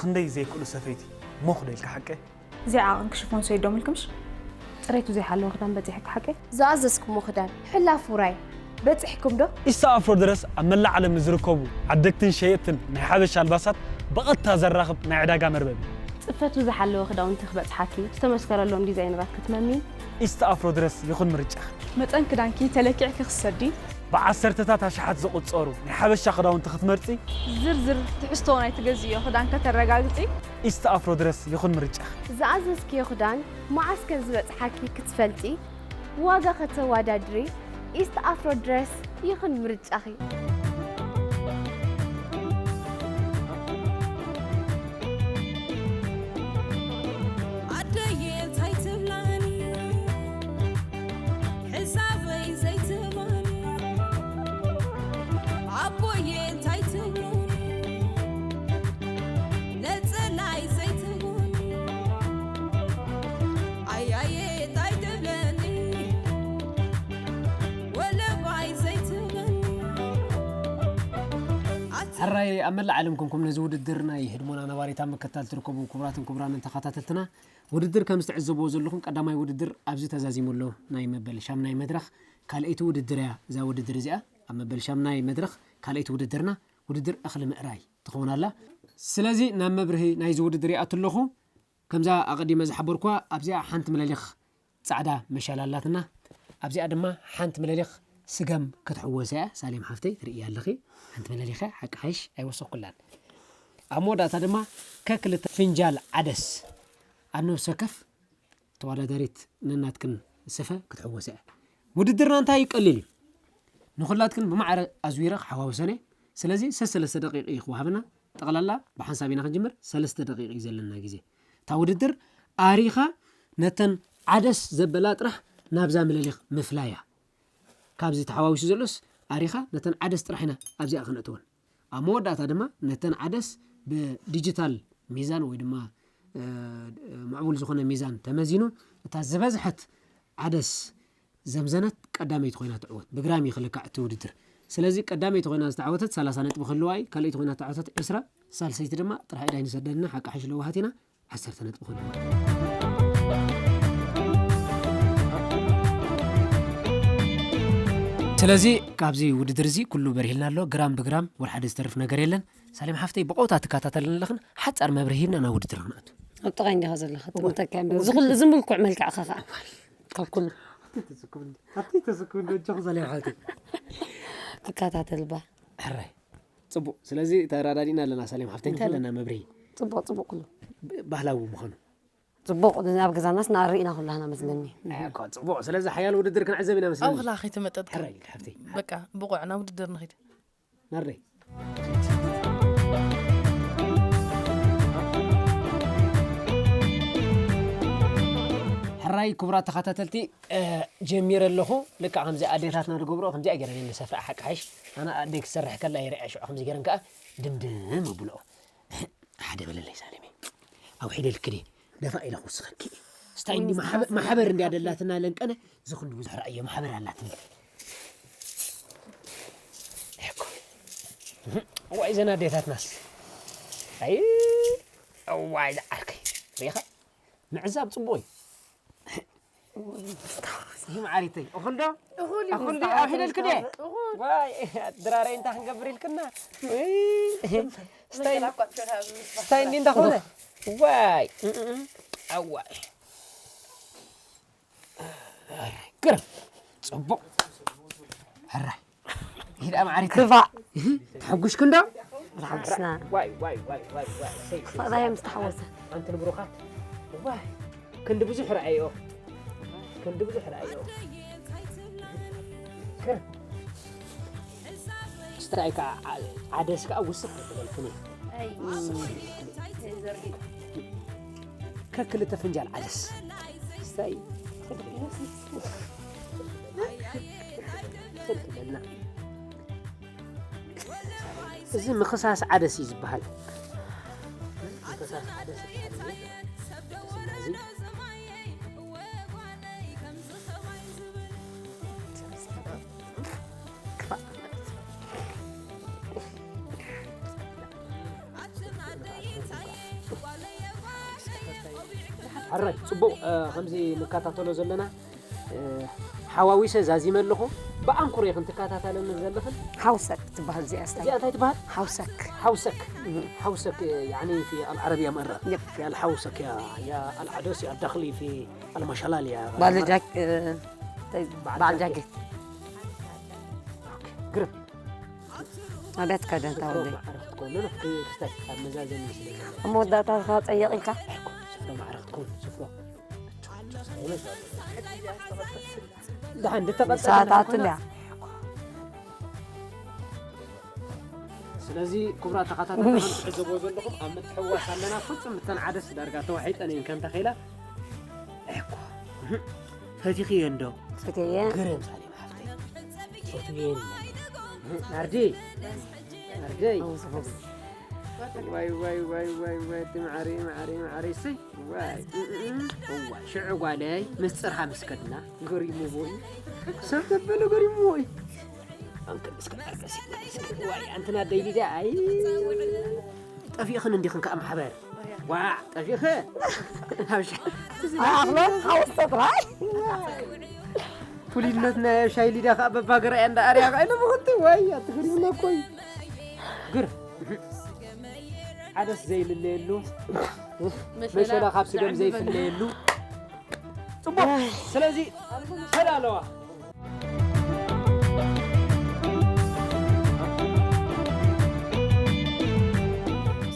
ክንደይ ዘይክእሉ ሰፈይቲ ሞኽ ዶ ኢልካ ሓቀ? እዚኣ ዓቐን ክሽፎን ሰይዶም ኢልክምሽ? ጽሬቱ ዘይሓለወ ክዳን በጺሕኪ ሓቀ? ዝኣዘዝኩሞ ክዳን ሕላፍ ውራይ በጺሕኩም ዶ? ኢስታ ኣፍሮ ድረስ ኣብ መላእ ዓለም ንዝርከቡ ዓደግትን ሸየጥትን ናይ ሓበሻ ኣልባሳት ብቐጥታ ዘራኽብ ናይ ዕዳጋ መርበብ እዩ። ጽፈቱ ዝሓለወ ክዳውንቲ ክበጽሓኪ ዝተመስከረሎም ዲዛይነራት ክትመሚ ኢስታ ኣፍሮ ድረስ ይኹን ምርጫ። መጠን ክዳንኪ ተለኪዕኪ ክትሰዲ ብዓሰርተታት ኣሽሓት ዝቑጸሩ ናይ ሓበሻ ክዳውንቲ ክትመርጺ ዝርዝር ትሕዝቶ ናይ ትገዝእዮ ክዳን ከተረጋግጺ ኢስታ ኣፍሮ ድረስ ይኹን ምርጫ። ዝኣዘዝክዮ ክዳን መዓስ ከም ዝበጽሓኪ ክትፈልጢ፣ ዋጋ ከተወዳድሪ፣ ኢስት ኣፍሮ ድረስ ይኹን ምርጫኺ። ኣደየ እንታይ ትብላኒ ሕሳበይ ዘይትህባኒ ኣቦየ እንታይ ትብሉኒ ነፀላይ ዘይትህቡኒ ኣያየ እንታይ ትብለኒ ወለባይ ዘይትህበኒ ሕራይ ኣብ መላእ ዓለም ኮንኩም ነዚ ውድድር ናይ ህድሞና ነባሪት ኣብ ምክትታል ትርከቡ ክቡራትን ክቡራንን ተኸታተልትና ውድድር ከም ዝተዕዘብዎ ዘለኹም ቀዳማይ ውድድር ኣብዚ ተዛዚሙ ኣሎ ናይ መበል ሻምናይ መድረኽ ካልኣይቲ ውድድር እያ እዛ ውድድር እዚኣ ኣብ መበል ሻምናይ መድረኽ ካልኣይቲ ውድድርና ውድድር እኽሊ ምእራይ ትኸውን ኣላ ስለዚ ናብ መብርሂ ናይዚ ውድድር ይኣቱ ኣለኹ ከምዛ ኣቐዲመ ዝሓበርኳ ኣብዚኣ ሓንቲ ምለሊኽ ጻዕዳ መሻል ኣላትና ኣብዚኣ ድማ ሓንቲ ምለሊኽ ስገም ክትሕወስ እያ ሳሌም ሓፍተይ ትርእያ ኣለኺ ሓንቲ ምለሊኸ ሓቂ ሓይሽ ኣይወሰኩላን ኣብ መወዳእታ ድማ ከክልተ ፍንጃል ዓደስ ኣብ ነብሰ ከፍ ተወዳዳሪት ነናትክን ስፈ ክትሕወስ እያ ውድድርና እንታይ እዩ ቀሊል እዩ ንኹላትክን ብማዕረ ኣዝዊረ ክሓዋውሰን እየ ስለዚ ሰሰለስተ ደቂቕ እዩ ክወሃበና ጠቕላላ ብሓንሳብ ኢና ክንጅምር ሰለስተ ደቂቕ እዩ ዘለና ግዜ እታ ውድድር ኣሪኻ ነተን ዓደስ ዘበላ ጥራሕ ናብዛ ምልሊኽ ምፍላያ ካብዚ ተሓዋዊሱ ዘሎስ ኣሪኻ ነተን ዓደስ ጥራሕ ኢና ኣብዚኣ ክነእትወን ኣብ መወዳእታ ድማ ነተን ዓደስ ብዲጂታል ሚዛን ወይ ድማ ምዕቡል ዝኾነ ሚዛን ተመዚኑ እታ ዝበዝሐት ዓደስ ዘምዘነት ቀዳመይቲ ኮይና ትዕወት ብግራም እዩ ክልካዕ እቲ ውድድር ስለዚ ቀዳመይቲ ኮይና ዝተዓወተት ሰላሳ ነጥቢ ክህልዋ እዩ ካልኣይቲ ኮይና ዝተዓወተት ዕስራ ሳልሰይቲ ድማ ጥራሕ ኢዳይ ንሰደልና ሓቂ ሓሽ ለዋሃት ኢና ዓሰርተ ነጥቢ ክህልዋ ስለዚ ካብዚ ውድድር እዚ ኩሉ በሪህልና ኣሎ ግራም ብግራም ወላ ሓደ ዝተርፍ ነገር የለን ሳሌም ሓፍተይ ብቆታ ትከታተልን ኣለኽን ሓፃር መብርሂ ሂብና ናብ ውድድር ክንኣቱ ኣብ ጥቓይ እንዲኻ ዘለኻ ጥምተካ ዝኹሉ ዝምልኩዕ መልክዕኻ ከዓ ካብ ኩሉ ተስኩም እንዶ እጆኹ ሳሌም ሓፍተይ ትከታተል ባ ሕራይ ፅቡቅ ስለዚ ተረዳዲእና ኣለና ሳሌም ሓፍተይ እንታይ ኣለና መብርሂ ፅቡቅ ፅቡቅ ኩሉ ባህላዊ ምዃኑ ፅቡቅ ኣብ ገዛናስ ንኣርኢና ኩላህና መስለኒ እኮ ፅቡቅ ስለዚ ሓያል ውድድር ክንዕዘብ ኢና መስለኒ ኣውኽላ ከይተመጠጥካ ሕራይ ሓፍተይ በቃ ብቑዕ ናብ ውድድር ንኺድ ናረይ ሕራይ ክቡራት ተኸታተልቲ ጀሚረ ኣለኹ ልክዕ ከምዚ ኣዴታትና ዝገብሮ ከምዚኣ ገይረን እየን ዝሰፍራ ሓቂ ሓይሽ ኣነ ኣደይ ክሰርሕ ከላ ይርአ ሽዑ ከምዚ ገይረን ከዓ ድምድም ኣብልኦ ሓደ በለለይ ሳለሚ ኣውሒደ ልክዲ ደፋ ኢለ ክውስኸኪ ስታይ ማሕበር እንዲያ ደላትና ለንቀነ ዝኹሉ ብዙሕ ራእየ ማሕበር ኣላትኒ እዋይ ዘን ኣዴታትናስ ኣይ እዋይ ዝዓርከይ ሪኻ ምዕዛብ ፅቡቅ እዩ ይህ መዓሪተይ እኹል ዶ እኹል እዩ ኣብ ሒደልክ ደ ዋይ ድራረይ እንታይ ክንገብር ኢልክና ስታይ እንዲ እንተኾነ ዋይ ኣዋይ ግርም ፅቡቅ ሕራይ ይዳ ማዕሪት ክፋእ ተሐጉሽክ እንዶ ተሐጉስና ዋይ ዋይ ዋይ ዋይ ዋይ ክፋእ ዳየ ምስ ተሓወሰ ኣንቲ ንብሩኻት ዋይ ክንዲ ብዙሕ ረኣዮ ክንዲ ብዙሕ ረኣዮ ስታይ ከዓ ዓደስ ከዓ ውስኽ ትበልኩኒ ከክልተ ፍንጃል ዓደስ ስታይ እዚ ምኽሳስ ዓደስ እዩ ዝበሃል። ሕራይ ጽቡቕ። እ፣ ከምዚ ንከታተሎ ዘለና፣ እ፣ ሓዋዊሰ ዛዚመ ኣለኹ። ብኣንኩሮ ኢኽን ትከታተለኒ ዘለኽን። ሓውሰክ ትበሃል እዚኣ ስታይ። እዚኣ እንታይ ትበሃል? ሓውሰክ። ሓውሰክ። ሓውሰክ፣ ያኒ ፊ ኣልዓረብያ መራ። የብ። ፊ ኣልሓውሰክ ያ፣ ያ ኣልዓደስ ያ ዳኽሊ ፊ ኣልማሻላል ያ። ባለ ጃክ-፣ እ፣ እንታይ፣ በዓል በዓል ጃኬት። ጃኬት። ኦኬ፣ ግርም። ኣቤት ከደንታ ወደይ። ማዕረ ክትኮን፣ ኖ፣ ኖ፣ ክስታይ፣ ኣብ መዛዘሚ ስለ ዘሎ። ኣብ መወዳእታ ኸዓ ጸየቕ ኢልካ። ስፍራ ማዕረ ክትኮን፣ ስፍራ። ደሓን፣ እንድተቐጠለ ሰዓታት ኮይና። እንድያ። ስለዚ፣ ክቡራት ተኸታተልቲ፣ ከም ትዕዘብዎ ዘለኹም፣ ኣብ ምትሕውዋስ ኣለና። ፍጹም እተን ዓደስ ዳርጋ ተዋሒጠን እየን፣ ከም ተኺላ። እኮ። ፈቲኽዮ እንዶ? ፈትየ። ግርም ሳሌም ሓፍተይ። ፈትየን። ናርዲ። ናርደይ። ኣውስ፣ ኣውስ። ዋይ፣ ዋይ፣ ዋይ፣ ዋይ፣ ዋይ፣ እቲ መዓረይ፣ መዓረይ፣ መዓረይ፣ እሰይ። ዋይ፣ እ፣ እ፣ እ። እዋ፣ ሽዑ ጓለይ፣ ምስጢርካ ምስ ከድና፣ ገሪምዎ እዩ። ሰብ ተበለ ገሪምዎ እዩ። ኣንክል እስከ ኣርቀሲ፣ እስከ፣ ዋይ፣ ኣንትና ደይ ሊዳ፣ ኣይ። ጠፊእኽን እንዲኽን ከኣ ማሕበር። ዋዕ፣ ጠፊእኸ? ኣብ ሻ-፣ ኣኽሎ ሓውስ ጥራይ። ፍሉይነት ናይ ኣብ ሻይ ሊዳ ከኣ በባገራ እያ እንዳ ኣርያ ከኣ ኢለ ብኽልተ፣ ዋይ፣ ኣትግርምና እኮ እዩ። ግር። ዓደስ ዘይልለየሉ፣ መሸላ መሸላ ካብ ስገም ዘይፍለየሉ። ጽቡቕ። ስለዚ ተዳለዋ።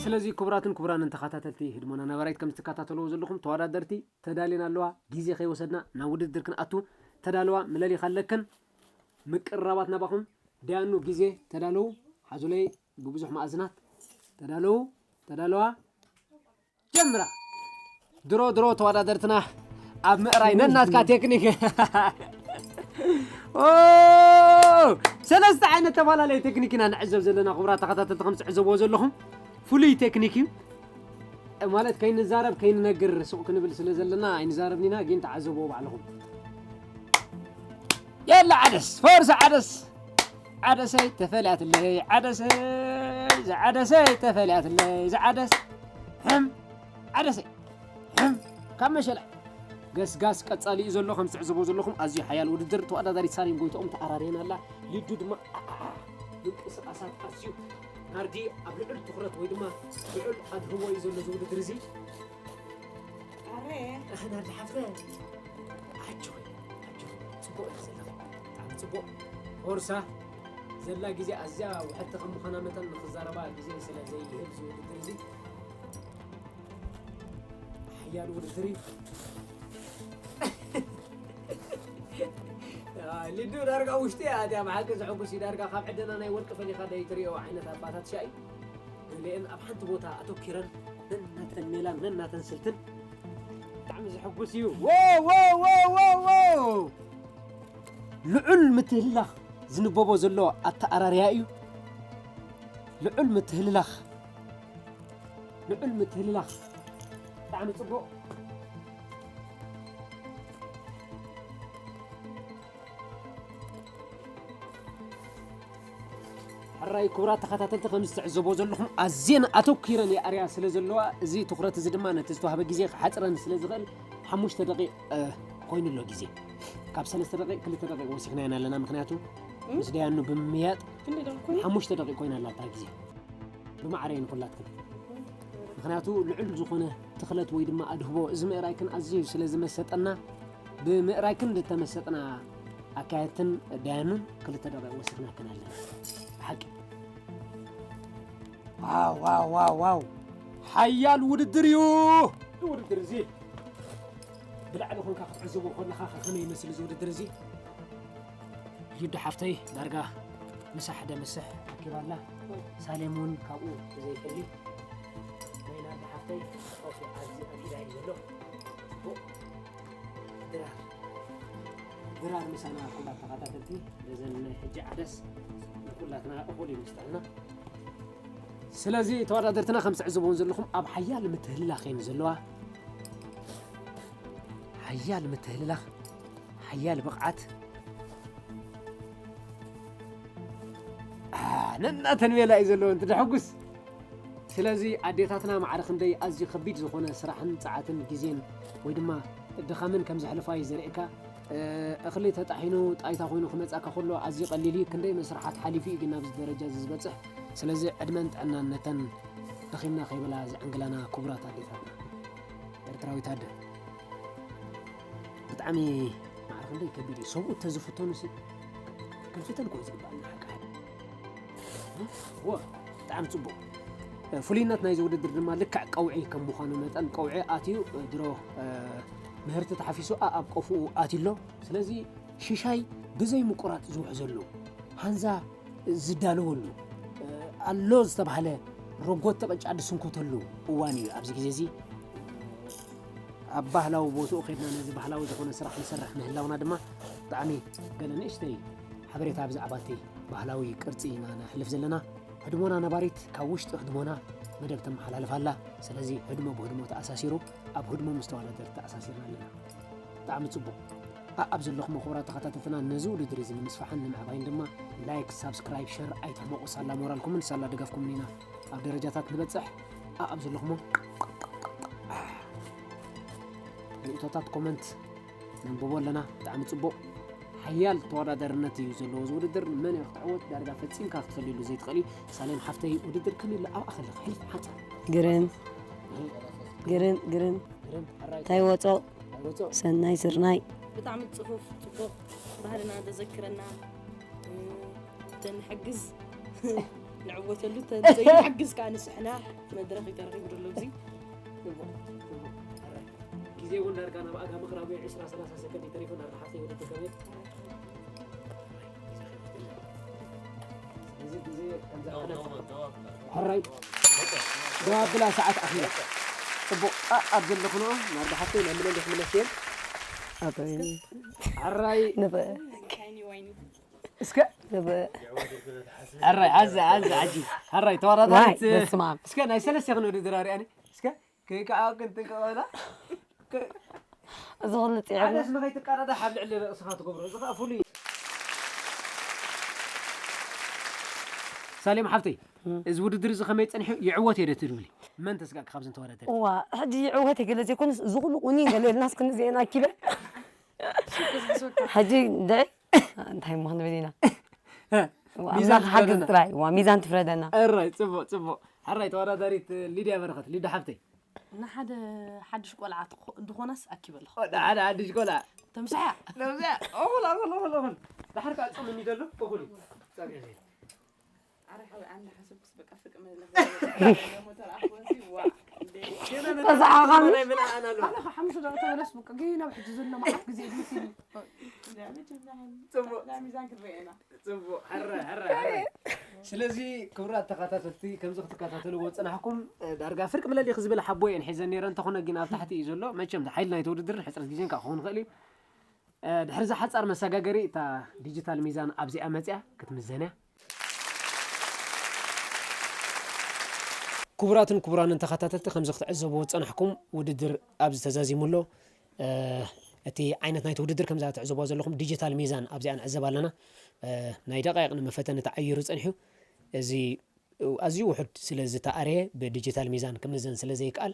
ስለዚ ክቡራትን ክቡራንን ተኸታተልቲ ህድሞና ነባራይት፣ ከም ትከታተልዎ ዘለኹም ተወዳደርቲ ተዳልየን ኣለዋ። ግዜ ከይወሰድና ናብ ውድድር ክንኣቱ። ተዳለዋ፣ ምለሊኻ ኣለክን። ምቅርራባት ናባኹም። ደያኑ ግዜ ተዳለዉ። ሓዙለይ ብብዙሕ መኣዝናት። ተዳለዉ፣ ተዳለዋ። ጀምራ። ድሮ ድሮ ተወዳደርትና ኣብ ምእራይ ነናትካ ቴክኒክ። ኦ! ሰለስተ ዓይነት ተፈላለየ ቴክኒክ ኢና ንዕዘብ ዘለና፣ ክቡራት ተኸታተልቲ፣ ከም ትዕዘብዎ ዘለኹም ፍሉይ ቴክኒክ እዩ። ማለት ከይንዛረብ ከይንነግር ሱቕ ክንብል ስለ ዘለና ኣይንዛረብን ኢና፣ ግን ተዓዘብዎ ባዕልኹም። የላ ዓደስ፣ ፈርሲ ዓደስ። ዓደሰይ ተፈልያትለይ፣ ዓደሰይ፣ ዝዓደሰይ ተፈልያትለይ፣ ዝዓደስ። ሕም፣ ዓደሰይ፣ ሕም፣ ካብ መሸላ። ገስጋስ ቀጻሊ እዩ ዘሎ፣ ከም ትዕዘብዎ ዘለኹም ኣዝዩ ሓያል ውድድር። ተወዳዳሪት ሳሌም ጎይትኦም ተኣራርየን ኣላ። ሊዱ ድማ፣ ኣ፣ ኣ፣ ኣ፣ ምንቅስቓሳት ኣዝዩ ናርዲ ኣብ ልዑል ትኹረት ወይ ድማ ልዑል ኣድህቦ እዩ ዘሎ እዚ ውድድር እዚ። ኣረ። ኣህ፣ ናርዲ ሓፍተ። ኣጆኺ፣ ኣጆኺ። ጽቡቕ ኢኺ ዘለኺ። ብጣዕሚ ጽቡቕ። ፎርሳ ዘላ ግዜ ኣዝያ ውሕድቲ ከም ምዃና መጠን ንኽዛረባ ግዜ ስለ ዘይህብ እዚ ውድድር እዚ ሓያል ውድድር እዩ። ኣይ፣ ሊዱ ዳርጋ ውሽጢ እያ ኣትያ፣ ብሓቂ ዘሐጉስ እዩ። ዳርጋ ካብ ዕደና ናይ ወርቂ ፈሊኻ ደይትሪኦ ዓይነት ኣባታት ሻሂ። ገሊአን ኣብ ሓንቲ ቦታ ኣተኲረን ነናተን ሜላን ነናተን ስልትን። ብጣዕሚ ዘሐጉስ እዩ። ዎ፣ ዎ፣ ዎ፣ ዎ፣ ዎ! ልዑል ምትህልላኽ ዝንበቦ ዘሎ ኣተኣራርያ እዩ። ልዑል ምትህልላኽ፣ ልዑል ምትህልላኽ። ብጣዕሚ ጽቡቕ። ሕራይ ክቡራት ተኸታተልቲ፣ ከም ዝትዕዘቦ ዘለኹም ኣዝየን ኣተኲረን ይኣርያ ስለ ዘለዋ፣ እዚ ትኹረት እዚ ድማ ነቲ ዝተዋህበ ግዜ ክሓጽረን ስለ ዝኽእል፣ ሓሙሽተ ደቂቕ፣ እ፣ ኮይኑ ኣሎ ግዜ። ካብ ሰለስተ ደቂቕ፣ ክልተ ደቂቕ ወሲኽናየን ኣለና፣ ምኽንያቱ እም? ምስ ደያኑ ብምምያጥ ክንደይ ደቂቕ ኮይኑ? ሓሙሽተ ደቂቕ ኮይና ኣላ እታ ግዜ። ብማዕረ እየን ኩላትክን። ምኽንያቱ ልዑል ዝኾነ ትኽለት ወይ ድማ ኣድህቦ እዚ ምእራይክን ኣዝዩ ስለ ዝመሰጠና፣ ብምእራይክን ዝተመሰጥና ኣካየድትን ደያኑን ክልተ ደቂቕ ወሲኽናክን ኣለና። ብሓቂ። ዋው፣ ዋው፣ ዋው፣ ዋው። ሓያል ውድድር እዩ። እዚ ውድድር እዚ ብላዕሊ ኮንካ ክትዕዘቦ ከለኻ ከ ከመይ ይመስል እዚ ውድድር እዚ? ሊዱ ሓፍተይ ዳርጋ ምሳሕ ደምስሕ ኣኪባ ኣላ። ሳሌም እውን ካብኡ ብዘይፈሊ ናይ ናርዲ ሓፍተይ ኮፊ ኣብዚ ኣጊዳ እዩ ዘሎ። ጽቡቕ። ድራር። ድራር ምሳና ኩላት ተኸታተልቲ፣ ነዘን ናይ ሕጂ ዓደስ ንኩላትና እኹል እዩ ምስጠልና። ስለዚ ተወዳደርትና ከም ትዕዘብዎም ዘለኹም ኣብ ሓያል ምትህልላኽ እየን ዘለዋ። ሓያል ምትህልላኽ፣ ሓያል ብቕዓት። አ፣ ነናተን ሜላ እዩ ዘለዎ፣ እንት ደሐጉስ። እታ ስለዚ ኣዴታትና ማዕረ ክንደይ ኣዝዩ ከቢድ ዝኾነ ስራሕን ጸዓትን ግዜን ወይ ድማ ድኻምን ከም ዘሕልፋ እዩ ዘርእየካ። እ፣ እኽሊ ተጣሒኑ ጣይታ ኮይኑ ክመጻካ ከሎ ኣዝዩ ቀሊል እዩ። ክንደይ መስርሓት ሓሊፉ እዩ ግን ኣብዚ ደረጃ እዚ ዝበጽሕ። ስለዚ ዕድመን ጥዕናን ነተን ደኺምና ከይበላ ዝዕንግላና ክቡራት ኣዴታትና። ኤርትራዊት ኣደ። ብጣዕሚ ማዕረ ክንደይ ከቢድ እዩ። ሰብኡት ተዝፍተኑ ሲ ክንፍተን እኮ እዩ ዝግባእ። ሓቂ ሓቂ። ወ፣ ብጣዕሚ ጽቡቕ። ፍሉይነት ናይዚ ውድድር ድማ ልክዕ ቀውዒ ከም ምዃኑ መጠን ቀውዒ ኣትዩ ድሮ፣ እ፣ ምህርቲ ተሓፊሱ ኣኣብ ቆፍኡ ኣትዩ ኣሎ። ስለዚ ሽሻይ ብዘይ ምቁራጽ ዝውሕዘሉ፣ ሃንዛ ዝዳለወሉ፣ እ፣ ኣሎ ዝተባህለ ረጎቲ ቅጫ ዝስንኮተሉ እዋን እዩ ኣብዚ ግዜ እዚ። ኣብ ባህላዊ ቦትኡ ኬድና ነዚ ባህላዊ ዝኾነ ስራሕ ንሰርሕ ምህላውና ድማ ብጣዕሚ ገለ ንእሽተይ ሓበሬታ ብዛዕባ እቲ ባህላዊ ቅርጺ ኢና ነሕልፍ ዘለና። ህድሞና ነባሪት ካብ ውሽጢ ህድሞና መደብ ተመሓላልፍ ኣላ። ስለዚ ህድሞ ብህድሞ ተኣሳሲሩ ኣብ ህድሞ ምስ ተወዳደርቲ ተኣሳሲርና ኣለና። ብጣዕሚ ጽቡቕ። ኣኣብ ዘለኹም ክቡራት ተኸታተልትና ነዚ ውድድር እዚ ንምስፋሕን ንምዕባይን ድማ ላይክ፣ ሳብስክራይብ፣ ሸር ኣይትሕመቑ። ሳላ ሞራልኩምን ሳላ ድጋፍኩምን ኢና ኣብ ደረጃታት ንበጽሕ። ኣኣብ ዘለኹሞ ርእቶታት ኮመንት ነንብቦ ኣለና። ብጣዕሚ ጽቡቕ። ሓያል ተወዳዳርነት እዩ ዘለዎ እዚ ውድድር። መን እዩ ክትዕወት ዳርጋ ፈጺምካ ክትፈልየሉ ዘይትኽእል እዩ። ሳሌም ሓፍተይ ውድድር ከመይ ኣሎ ኣብኣ ከለኺ ሕልፍ ሓንጻ ግርም ግርም ግርም ግርም ሓራይ እንታይ ወጾ ኣይወጾ ሰናይ ስርናይ ብጣዕሚ ጽፉፍ ጽቡቕ ባህልና ዘዘክረና ተንሕግዝ ንዕወተሉ ተዘይንሕግዝ ከዓ ንስሕና መድረኽ ይተረኺቡ ደሎ እዚ ግዜ እውን ዳርጋ ናብ ኣጋ ምቕራቡ ዕስራ ሰላሳ ሰከንድ ተሪፉ ናብ ሓፍተይ ወደ ተከቤት እዚ ግዜ ከምዚ ዓይነት ሕራይ ደው ኣብላ ሰዓት ኣኺላ ጽቡቕ ኣብ ዘለኹኖ ናብ ሓፍተይ ናይ ምለል ክምለስ እየን ኣበይ ሕራይ ንበ እስከ ንበ ሕራይ ኣዘ ኣዘ ዓጂ ሕራይ ተወዳዳሪት ዋይ፣ በስመ ኣብ። እስከ ናይ ሰለስተ ክን ውድድር ኣሪኣኒ እስከ ከይከዓ ክንትንከወላ እዚ ኩሉ ጽዕሪ ሓደስ ንኸይትቃዳዳ ሓብ ልዕሊ ርእስኻ ትገብሮ እዚ ከዓ ፍሉይ ሳሌም ሓፍተይ እዚ ውድድር እዚ ከመይ ጸኒሑ ይዕወት እየ ዶ ትብሊ መን ተስጋእኪ ካብዘን ተወዳደርቲ እዋ ሕጂ ይዕወት የገለ ዘይኮነስ እዚ ኩሉ ቁኒን ገለ ኢልናስ ክንዚ ኢና ኣኪበ ሕጂ ድዒ እንታይ እሞ ክንብል ኢና ሚዛን ኣምላኽ ሓግዝ ትፍረደና። ጥራይ ዋ ሚዛን ትፍረደና እራይ ጽቡቕ ጽቡቕ ሕራይ ተወዳዳሪት ሊድያ በረኸት ሊዳ ሓፍተይ ንሓደ ሓድሽ ቆልዓ ትኾ- እንተኾነስ ኣኪበ ኣለኹ ወደ ሓደ ሓድሽ ቆልዓ ተምሳያ ነብዚኣ እኹል እኹል እኹል እኹል ድሓር ከዓ ጾም የሚደሉ እኹል እዩ ጸብሒ ዘይት ኣረ ሓወይ ኣነ ሓሰብኩስ በቃ ፍቅ መለኽ ሞተር ኣኾንሲ ዋ ተዛሓኻሚ ናይ ብልኣን ኣሎ ኣነ ካብ ሓሙሽተ ደቂ ተመለስ በቃ ግን ናብ ሕጂ ዘሎ መዓት ግዜ መሲሉ ጽቡቕ ናይ ሚዛን ክንረኤና ጽቡቕ ሕረ ሕረ ሕረ ስለዚ ክቡራት ተኸታተልቲ ከምዚ ክትከታተልዎ ዝጸናሕኩም እ፣ ዳርጋ ፍርቂ ምለሊኽ ዝብል ሓቦ እየን ሒዘን ነይረ እንተኾነ ግን ኣብ ታሕቲ እዩ ዘሎ መቸም ሓይሊ ናይቲ ውድድርን ሕፅረት ግዜን ከዓ ክኸውን ይኽእል እዩ እ፣ ድሕሪ እዛ ሓፃር መሰጋገሪ እታ ዲጂታል ሚዛን ኣብዚኣ መፅያ ክትምዘን እያ ክቡራትን ክቡራንን ተኸታተልቲ ከምዚ ክትዕዘብዎ ዝፀናሕኩም ውድድር ኣብዚ ተዛዚሙ ኣሎ እቲ ዓይነት ናይቲ ውድድር ከምዛ ትዕዘብዋ ዘለኹም ዲጂታል ሚዛን ኣብዚኣ ንዕዘብ ኣለና ናይ ደቃይቕ ንመፈተኒ ተዓይሩ ፀኒሑ እዚ ኣዝዩ ውሑድ ስለ ዝተኣረየ ብዲጂታል ሚዛን ክምዘን ስለ ዘይከኣል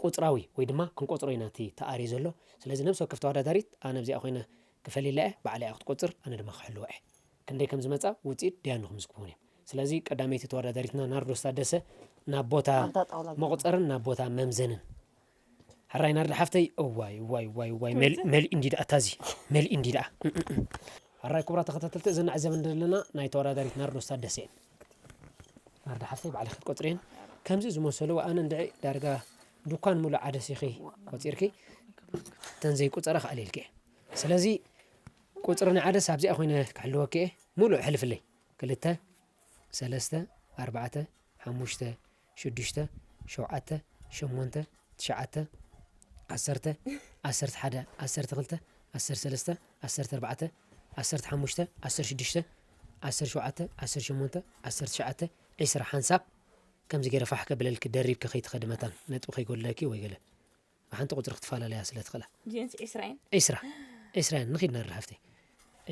ቁፅራዊ ወይ ድማ ክንቆፅሮ ኢና እቲ ተኣርዩ ዘሎ ስለዚ ነብሲ ወከፍ ተወዳዳሪት ኣነ ኣብዚኣ ኮይነ ክፈልየላ እየ ባዕላ እያ ክትቆፅር ኣነ ድማ ክሕልዋ እየ ክንደይ ከም ዝመፃ ውፅኢት ደያኑ ክምዝግቡን እዮም ስለዚ ቀዳመይቲ ተወዳዳሪትና ናርዶስ ታደሰ ናብ ቦታ መቁፀርን ናብ ቦታ መምዘንን ሕራይ ናርዲ ሓፍተይ እዋይ እዋይ እዋይ እዋይ መሊእ እንዲ ደኣ ታዚ መሊእ እንዲ ደኣ ሕራይ ክቡራ ተኸታተልቲ እዘን ንዕዘበን ዘለና ናይ ተወዳዳሪት ናርዶስ ታደሰ እየን ናርዲ ሓፍተይ ባዕልኺ ክትቆፅርየን ከምዚ ዝመሰሉ ኣነ እንድዒ ዳርጋ ዱኳን ሙሉእ ዓደስ ኢኺ ቆፂርኪ እተን ዘይቁፀራ ክኣልየልኪ እየ ስለዚ ቁፅሪ ናይ ዓደስ ኣብዚኣ ኮይነ ክሕልወኪ እየ ሙሉእ ሕልፍለይ ክልተ ሰለስተ ኣርባዕተ ሓሙሽተ ሽዱሽተ ሸውዓተ ሸሞንተ ትሽዓተ ዓሰርተ ዓሰርተ ሓደ ዓሰርተ ክልተ ዓሰርተ ሰለስተ ዓሰርተ ኣርባዕተ ዓሰርተ ሓሙሽተ ዓሰርተ ሽዱሽተ ዓሰርተ ሸውዓተ ዓሰርተ ሸሞንተ ዓሰርተ ትሽዓተ ዒስራ ሓንሳብ ከምዚ ገይረ ፋሕ ከብለልኪ ደሪብኪ ከይትኸዲ መታን ነጥቢ ከይጎድለኪ ወይ ገለ ብሓንቲ ቁፅሪ ክትፈላለያ ስለ ትኽእላ ጅንስ ዒስራ እየን ዒስራ ዒስራ እየን ንኺድ ነርድ ሃፍተይ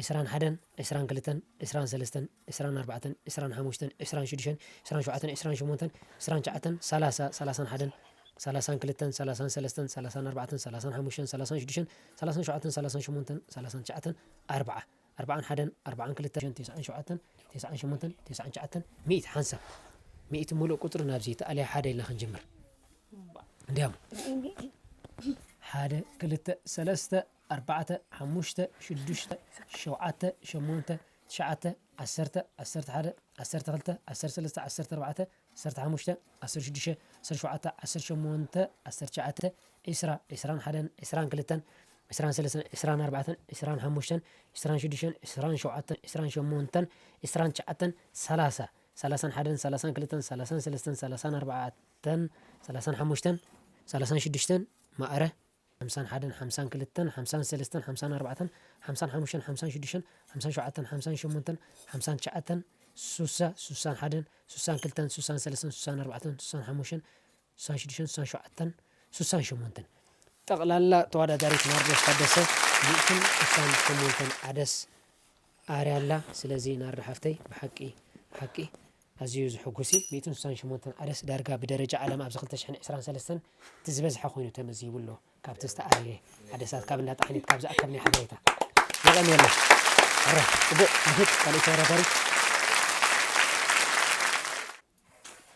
ዕስራን ሓደን፣ ዕስራን ክልተን፣ ዕስራን ሰለስተን፣ ዕስራን ኣርባዕተን፣ ዕስራን ሓሙሽተን፣ ዕስራን ሽዱሽተን፣ ዕስራን ሸውዓተን፣ ዕስራን ሸሞንተን፣ ዕስራን ትሽዓተን፣ ሰላሳ፣ ሰላሳን ሓደን፣ ሰላሳን ክልተን፣ ሰላሳን ሰለስተን፣ ሰላሳን ኣርባዕተን፣ ሰላሳን ሓሙሽተን፣ ሰላሳን ሽዱሽተን፣ ሰላሳን ሸውዓተን፣ ሰላሳን ሸሞንተን፣ ሰላሳን ትሽዓተን፣ ኣርብዓ፣ ኣርባዓን ሓደን፣ ኣርባዓን ክልተን፣ ተስዓን ሸውዓተን፣ ተስዓን ሸሞንተን፣ ተስዓን ትሽዓተን፣ ሚእቲ ሓንሳብ፣ ሚእቲ ምሉእ ቁጽሪ ናብዚ ይተኣልያ ሓደ ኢልና ክንጅምር። እንዲያም ሓደ፣ ክልተ፣ ሰለስተ፣ ኣርባዕተ፣ ሓሙሽተ፣ ሽዱሽተ፣ ሸውዓተ፣ ሸሞንተ፣ ትሽዓተ፣ ዓሰርተ፣ ዓሰርተ ሓደ፣ ዓሰርተ ክልተ፣ ዓሰርተ ሰለስተ፣ ዓሰርተ ኣርባዕተ፣ ዓሰርተ ሓሙሽተ፣ ዓሰርተ ሽዱሽተ፣ ዓሰርተ ሸውዓተ፣ ዓሰርተ ሸሞንተ፣ ዓሰርተ ትሽዓተ፣ ዒስራ፣ ዒስራን ሓደን፣ ዒስራን ክልተን፣ ዒስራን ሰለስተን፣ ዒስራን ኣርባዕተን፣ ዒስራን ሓሙሽተን፣ ዒስራን ሽዱሽተን፣ ዒስራን ሸውዓተን፣ ዒስራን ሸሞንተን፣ ዒስራን ትሽዓተን፣ ሰላሳ፣ ሰላሳን ሓደን፣ ሰላሳን ክልተን፣ ሰላሳን ሰለስተን፣ ሰላሳን ኣርባዕተን፣ ሰላሳን ሓሙሽተን፣ ሰላሳን ሽዱሽተን፣ ማእረ ሓምሳን ሓደን፣ ሓምሳን ክልተን፣ ሓምሳን ሰለስተን፣ ሓምሳን ኣርባዕተን፣ ሓምሳን ሓሙሽተን፣ ሓምሳን ሽዱሽተን፣ ሓምሳን ሸውዓተን፣ ሓምሳን ሸሞንተን፣ ሓምሳን ትሽዓተን፣ ሱሳ፣ ሱሳን ሓደን፣ ሱሳን ክልተን፣ ሱሳን ሰለስተን፣ ሱሳን ኣርባዕተን፣ ሱሳን ሓሙሽተን፣ ሱሳን ሽዱሽተን፣ ሱሳን ሸውዓተን፣ ሱሳን ሸሞንተን። ጠቕላላ ተወዳዳሪት ናርዶስ ታደሰ ሚእትን ሱሳን ሸሞንተን ዓደስ ኣርያ ኣላ። ስለዚ ናርዶ ሓፍተይ፣ ብሓቂ፣ ብሓቂ ኣዝዩ ዘሐጉስ እዩ። ሚእትን ሱሳን ሸሞንተን ዓደስ ዳርጋ ብደረጃ ዓለም ኣብዚ ክልተ ሽሕን ዕስራን ሰለስተን እቲ ዝበዝሐ ኮይኑ ተመዝጊቡ ኣሎ። ካብቲ ዝተኣርየ ዓደሳት ካብ እንዳ ጣሕኒት ካብ ዝኣከብናዮ ሓበሬታ። የቐንየልና። ሕራይ፣ ጽቡቕ፣ ንኺድ፣ ካልእ ተወዳዳሪ።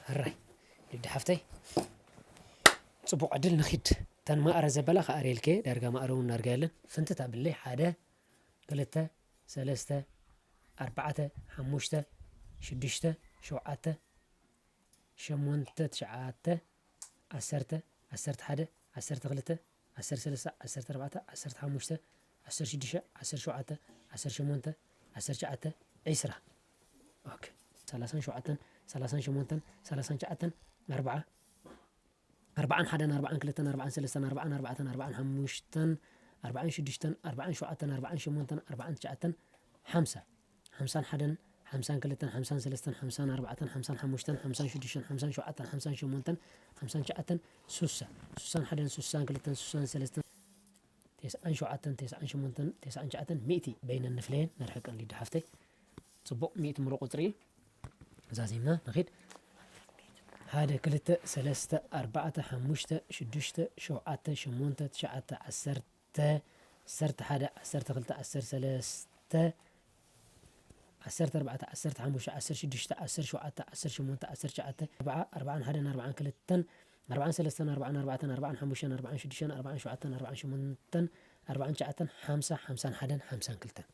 ሕራይ፣ ልዲ ሓፍተይ፣ ጽቡቕ ዕድል፣ ንኺድ። እተን ማእረ ዘበላ ከኣርየልከ፣ ዳርጋ ማእረ እውን ዳርጋ የለን። ፍንትት ኣብለይ፣ ሓደ፣ ክልተ፣ ሰለስተ፣ ኣርባዕተ፣ ሓሙሽተ፣ ሽዱሽተ፣ ሸውዓተ፣ ሸሞንተ፣ ትሽዓተ፣ ዓሰርተ፣ ዓሰርተ ሓደ፣ ዓሰርተ ክልተ፣ ዓሰርተ ሰለስተ፣ ዓሰርተ ኣርባዕተ፣ ዓሰርተ ሓሙሽተ፣ ዓሰርተ ሽዱሽተ፣ ዓሰርተ ሸውዓተ፣ ዓሰርተ ሸሞንተ፣ ዓሰርተ ትሽዓተ፣ ዒስራ። ኦኬ። ሰላሳን ሸውዓተን፣ ሰላሳን ሸሞንተን፣ ሰላሳን ትሽዓተን፣ ኣርብዓ፣ ኣርባዓን ሓደን፣ ኣርባዓን ክልተን፣ ኣርባዓን ሰለስተን፣ ኣርባዓን ኣርባዕተን፣ ኣርባዓን ሓሙሽተን፣ ኣርባዓን ሽዱሽተን፣ ኣርባዓን ሸውዓተን፣ ኣርባዓን ሸሞንተን፣ ኣርባዓን ትሽዓተን፣ ሓምሳ። ሓምሳን ሓደን፣ ሓምሳን ክልተን፣ ሓምሳን ሰለስተን፣ ሓምሳን ኣርባዕተን፣ ሓምሳን ሓሙሽተን፣ ሓምሳን ሽዱሽተን፣ ሓምሳን ሸውዓተን፣ ሓምሳን ሸሞንተን፣ ሓምሳን ትሽዓተን፣ ሱሳ። ሱሳን ሓደን፣ ሱሳን ክልተን፣ ሱሳን ሰለስተን፣ ተስዓን ሸውዓተን፣ ተስዓን ሸሞንተን፣ ተስዓን ትሽዓተን፣ ሚእቲ በይነን ንፍለየን ነርሕቀን ሊዱ ሓፍተይ። ጽቡቕ፣ ሚእቲ ምሉእ ቁጽሪ እዩ። ዛዚምና ንኺድ። ሓደ፣ ክልተ፣ ሰለስተ፣ ኣርባዕተ፣ ሓሙሽተ፣ ሽዱሽተ፣ ሸውዓተ፣ ሸሞንተ፣ ትሽዓተ፣ ዓሰርተ፣ ዓሰርተ ሓደ፣ ዓሰርተ ክልተ፣ ዓሰርተ ሰለስተ፣ ዓሰርተ ኣርባዕተ፣ ዓሰርተ ሓሙሽተ፣ ዓሰርተ ሽዱሽተ፣ ዓሰርተ ሸውዓተ፣ ዓሰርተ ሸሞንተ፣ ዓሰርተ ትሽዓተ፣ ኣርባዓ፣ ኣርባዓን ሓደን፣ ኣርባዓን ክልተን፣ ኣርባዓን ሰለስተን፣ ኣርባዓን ኣርባዕተን፣ ኣርባዓን ሓሙሽተን፣ ኣርባዓን ሽዱሽተን፣ ኣርባዓን ሸውዓተን፣ ኣርባዓን ሸሞንተን፣ ኣርባዓን ትሽዓተን፣ ሓምሳ፣ ሓምሳን ሓደን፣ ሓምሳን ክልተን።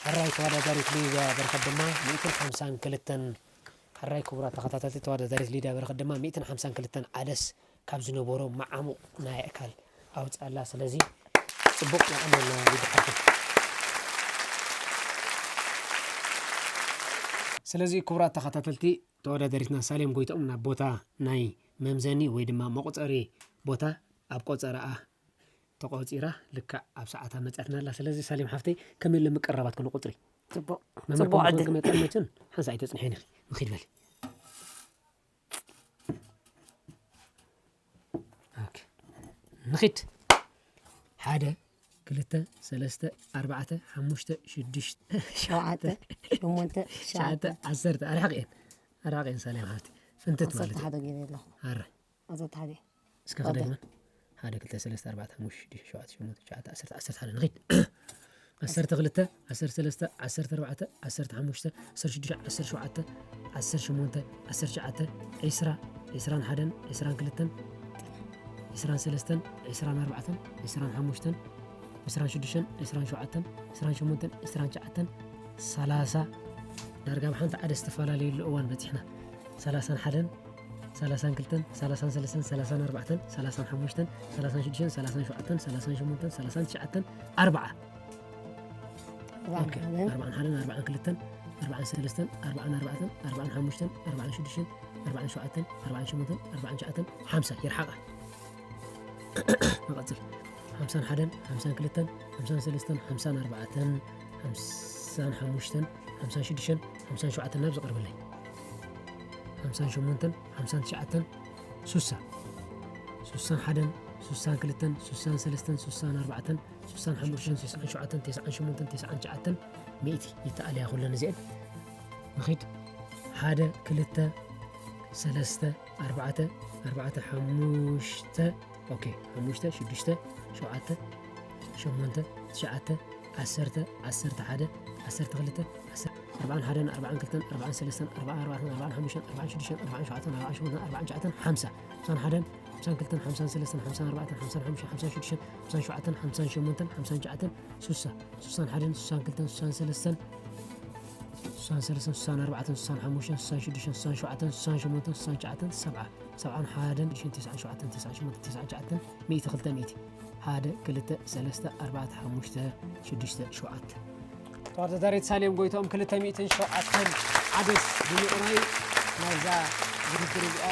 ሕራይ ተወዳዳሪት ሊድያ በረኸት ድማ ሚእትን ሓምሳን ክልተን። ሕራይ ክቡራት ተኸታተልቲ፣ ተወዳዳሪት ሊድያ በረኸት ድማ ሚእትን ሓምሳን ክልተን ዓደስ ካብ ዝነበሮ መዓሙቕ ናይ ኣእካል ኣውፅኣላ። ስለዚ ጽቡቕ፣ የቐንየልና ሊድያ ሓፍተይ። ስለዚ ክቡራት ተኸታተልቲ፣ ተወዳዳሪትና ሳሌም ጎይትኦም ናብ ቦታ ናይ መምዘኒ ወይ ድማ መቑጸሪ ቦታ ኣብ ቆጸራኣ ተቖጺራ ልክዕ ኣብ ሰዓታ መጺኣትና ኣላ። ስለዚ ሳሌም ሓፍተይ፣ ከመይ ኢሉ ምቅርራባት ክንቁጽሪ? ጽቡቕ። መምህር ጽቡቕ ከምኡ ዕድል። ክመጣ መቸም ሓንሳእ ኣይተጽንሐን ኢኺ። ንኺድ በሊ። ኦኬ። ንኺድ። ሓደ፣ ክልተ፣ ሰለስተ፣ ኣርባዕተ፣ ሓሙሽተ፣ ሽዱሽተ፣ ሸውዓተ፣ ሸሞንተ፣ ትሽዓተ፣ ትሽዓተ። ዓሰርተ። ኣርሓቕ እየን። ኣርሓቕ እየን ሳሌም ሓፍቲ። ፍንትት ማለት ዓሰርተ ሓደ እዩ። ገይረ ኣለኹ። ኣረ። ዓሰርተ ሓደ። እስከ ወደ። ክደግመን። ሓደ፣ ክልተ፣ ሰለስተ፣ ኣርባዕተ፣ ሓሙሽተ፣ ሽዱሽተ፣ ሸውዓተ፣ ሸሞንተ፣ ትሽዓተ፣ ዓሰርተ፣ ዓሰርተ ሓደ ንኺድ። ዓሰርተ ክልተ፣ ዓሰርተ ሰለስተ፣ ዓሰርተ ኣርባዕተ፣ ዓሰርተ ሓሙሽተ፣ ዓሰርተ ሽዱሽተ፣ ዓሰርተ ሸውዓተ፣ ዓሰርተ ሸሞንተ፣ ዓሰርተ ትሽዓተ፣ ዒስራ፣ ዒስራን ሓደን፣ ዒስራን ክልተን፣ ዒስራን ሰለስተን፣ ዒስራን ኣርባዕተን፣ ዒስራን ሓሙሽተን፣ ዒስራን ሽዱሽተን፣ ዒስራን ሸውዓተን፣ ዒስራን ሸሞንተን፣ ዒስራን ትሽዓተን፣ ሰላሳ። ዳርጋ ብሓንቲ ዓደስ ዝተፈላለየሉ እዋን በጺሕና። ሰላሳን ሓደን፣ ሰላሳን ክልተን፣ ሰላሳን ሰለስተን፣ ሰላሳን ኣርባዕተን፣ ሰላሳን ሓሙሽተን፣ ሰላሳን ሽዱሽተን፣ ሰላሳን ሸውዓተን፣ ሰላሳን ሸሞንተን፣ ሰላሳን ትሽዓተን፣ ኣርብዓ። ኣርባዓን ኦኬ። ሓደን። ኣርባዓን ሓደን፣ ኣርባዓን ክልተን፣ ኣርባዓን ሰለስተን፣ ኣርባዓን ኣርባዕተን፣ ኣርባዓን ሓሙሽተን፣ ኣርባዓን ሽዱሽተን፣ ኣርባዓን ሸውዓተን፣ ኣርባዓን ሸሞንተን፣ ኣርባዓን ትሽዓተን፣ ሓምሳ። ይርሓቓ። ንቐጽል። ሓምሳን ሓደን፣ ሓምሳን ክልተን፣ ሓምሳን ሰለስተን፣ ሓምሳን ኣርባዕተን፣ ሓምሳን ሓሙሽተን፣ ሓምሳን ሽዱሽተን፣ ሓምሳን ሸውዓተን ናብ ዝቐርበለይ። ሓምሳን ሸሞንተን፣ ሓምሳን ትሽዓተን፣ ሱሳ። ሱሳን ሓደን፣ ሱሳን ክልተን፣ ሱሳን ሰለስተን፣ ሱሳን ኣርባዕተን፣ ሱሳን ሓሙሽተን፣ ሱሳን ሸውዓተን፣ ተስዓን ሸሞንተን፣ ተስዓን ትሽዓተን፣ ሚእቲ ይተኣለያ ኩለን እዚአን። ንኺድ። ሓደ፣ ክልተ፣ ሰለስተ፣ ኣርባዕተ፣ ኣርባዕተ፣ ሓሙሽተ፣ ኦኬ፣ ሓሙሽተ፣ ሽዱሽተ፣ ሸውዓተ፣ ሸሞንተ፣ ትሽዓተ፣ ዓሰርተ፣ ዓሰርተ ሓደ፣ ዓሰርተ ክልተ፣ ዓሰርተ፣ ኣርባዓን ሓደን፣ ኣርባዓን ክልተን፣ ኣርባዓን ሰለስተን፣ ኣርባዓን ኣርባዕተን፣ ኣርባዓን ሓሙሽተን፣ ኣርባዓን ሽዱሽተን፣ ኣርባዓን ሸውዓተን፣ ኣርባዓን ሸሞንተን፣ ኣርባዓን ትሽዓተን፣ ሓምሳ፣ ሓምሳን ሓደን፣ ሓምሳን ክልተን፣ ሓምሳን ሰለስተን፣ ሓምሳን ኣርባዕተን፣ ሓምሳን ሓሙሽተን፣ ሓምሳን ሽዱሽተን፣ ሓምሳን ሸውዓተን፣ ሓምሳን ሸሞንተን፣ ሓምሳን ትሽዓተን፣ ሱሳ፣ ሱሳን ሓደን፣ ሱሳን ክልተን፣ ሱሳን ሰለስተን፣ ሱሳን ኣርባዕተን፣ ሱሳን ሓሙሽተን፣ ሱሳን ሽዱሽተን፣ ሱሳን ሸውዓተን፣ ሱሳን ሸሞንተን፣ ሱሳን ትሽዓተን፣ ሰብዓ፣ ሰብዓን ሓደን፣ ሽዱሽተን፣ ተስዓን ሸውዓተን፣ ተስዓን ሸሞንተን፣ ተስዓን ትሽዓተን፣ ሚእቲ፣ ክልተ ሚእቲ። ሓደ፣ ክልተ፣ ሰለስተ፣ ኣርባዕተ፣ ሓሙሽተ፣ ሽዱሽተ፣ ሸውዓተ። ተወዳዳሪት ሳሌም ጎይትኦም ክልተ ሚእትን ሸውዓተን ዓደስ ብምእራይ ናይዛ ውድድር እዚኣ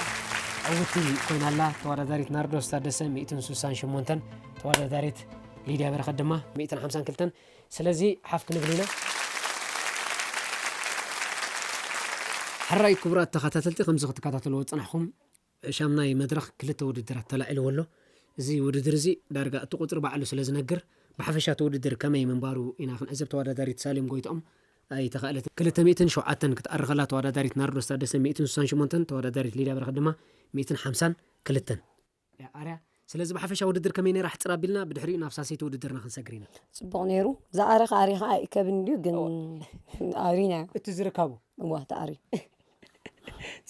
ዕውቲ ኮይና ኣላ። ተወዳዳሪት ናርዶስ ታደሰ ሚእትን ሱሳን ሸሞንተን፣ ተወዳዳሪት ሊድያ በረኸት ድማ ሚእትን ሓምሳን ክልተን። ስለዚ ሓፍ ክንብል ኢና። ሕራይ ክቡራት ተኸታተልቲ፣ ከምዚ ክትከታተልዎ ዝጸናሕኩም ሻምናይ መድረኽ ክልተ ውድድራት ተላዒልዎ ኣሎ። እዚ ውድድር እዚ ዳርጋ እቲ ቁጽሪ ባዕሉ ስለ ዝነግር፣ ብሓፈሻ እቲ ውድድር ከመይ ምንባሩ ኢና ክንዕዘብ። ተወዳዳሪት ሳሌም ጎይትኦም ኣይተኻእለትን። ክልተ ሚእትን ሸውዓተን ክትኣሪ ከላ፣ ተወዳዳሪት ናርዶስ ታደሰ ሚእትን ሱሳን ሸሞንተን፣ ተወዳዳሪት ሊድያ በረኸት ድማ ሚእትን ሓምሳን ክልተን። ኣርያ። ስለዚ ብሓፈሻ ውድድር ከመይ ነይራ? ሕጽር ኣቢልና ብድሕሪኡ ናብ ሳልሰይቲ ውድድርና ክንሰግር ኢና። ጽቡቕ ነይሩ። ዝኣረኸ ኣሪኻ ኣይእከብን ድዩ? ግን ኣሪና። እቲ ዝርካቡ። እዋ፣ ተኣሪ።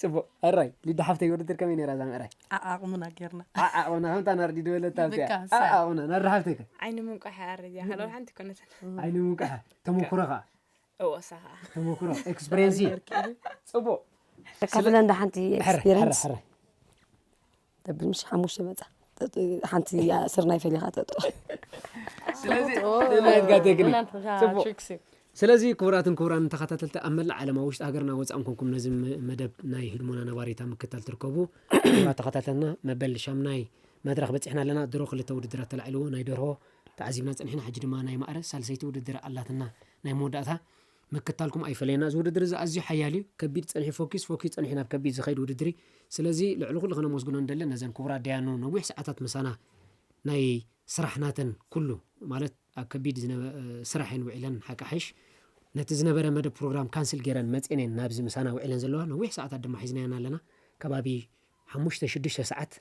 ጽቡቕ። ኣራይ፣ ሊዳ ሓፍተይ፣ ውድድር ከመይ ነይራ እዛ ምዕራይ? ዓዓቕምና ጌርና። ዓዓቕምና፣ ከምታ ናርዲ ዝበለታ ኣብቲኣ። ብካ፣ እሳ። ዓዓቕምና፣ ናርዲ ሓፍተይ ከ? ዓይኒ ምንቋሕ ኣረጃ፣ ካልኦ ሓንቲ ኮነትን። ዓይኒ ምንቋሕ፣ ተመኩሮ ከኣ? እዎ፣ እሳ ከኣ። ተመኩሮ፣ ኤክስፒሪየንስ እዩ። ጽቡቕ። ተካፍለን ዶ ሓንቲ ሕረ፣ ኤክስፒሪየንስ? ሕረ፣ ሕረ። ተብል ምሽ ሓሙሽተ መጻ። ጠጥ-፣ ሓንቲ ስርናይ ፈሊኻ ጠጥ። ስለዚ፣ ኦ፣ ናይ ኣድጋ ቴክኒክ። እናንተ ጽቡቕ። ትሪክስ እዩ። ስለዚ ክቡራትን ክቡራን ተኸታተልቲ፣ ኣብ መላእ ዓለም፣ ኣብ ውሽጢ ሃገርና ወጻእን ኮንኩም ነዚ መ-፣ መደብ ናይ ህድሞና ነባሪታ ምክታል ትርከቡ። ክቡራት ተኸታተልና፣ መበል ሻምናይ መድረኽ በጺሕና ኣለና። ድሮ ክልተ ውድድራት ተላዒልዎ፣ ናይ ደርሆ ተዓዚብና ጸኒሕና፣ ሕጂ ድማ ናይ ማእረ ሳልሰይቲ ውድድር ኣላትና፣ ናይ መወዳእታ። ምክታልኩም ኣይፈለየና። እዚ ውድድር እዚ ኣዝዩ ሓያል እዩ። ከቢድ ጸኒሑ ፎኪስ፣ ፎኪስ ጸኒሑ ናብ ከቢድ ዝኸይድ ውድድር እዩ። ስለዚ ልዕሊ ኩሉ ከነመስግኖ ንደሊ ነዘን ክቡራት ደያኑ ነዊሕ ሰዓታት ምሳና ናይ ስራሕ ናተን ኩሉ ማለት ኣብ ከቢድ ዝነበ-፣ ስራሕ እየን ውዒለን ሓቂ ሓይሽ ነቲ ዝነበረ መደብ ፕሮግራም ካንስል ገይረን መጽኤን እየን ናብዚ ምሳና ውዒለን ዘለዋ። ነዊሕ ሰዓታት ድማ ሒዝናየን ኣለና። ከባቢ ሓሙሽተ ሽዱሽተ ሰዓት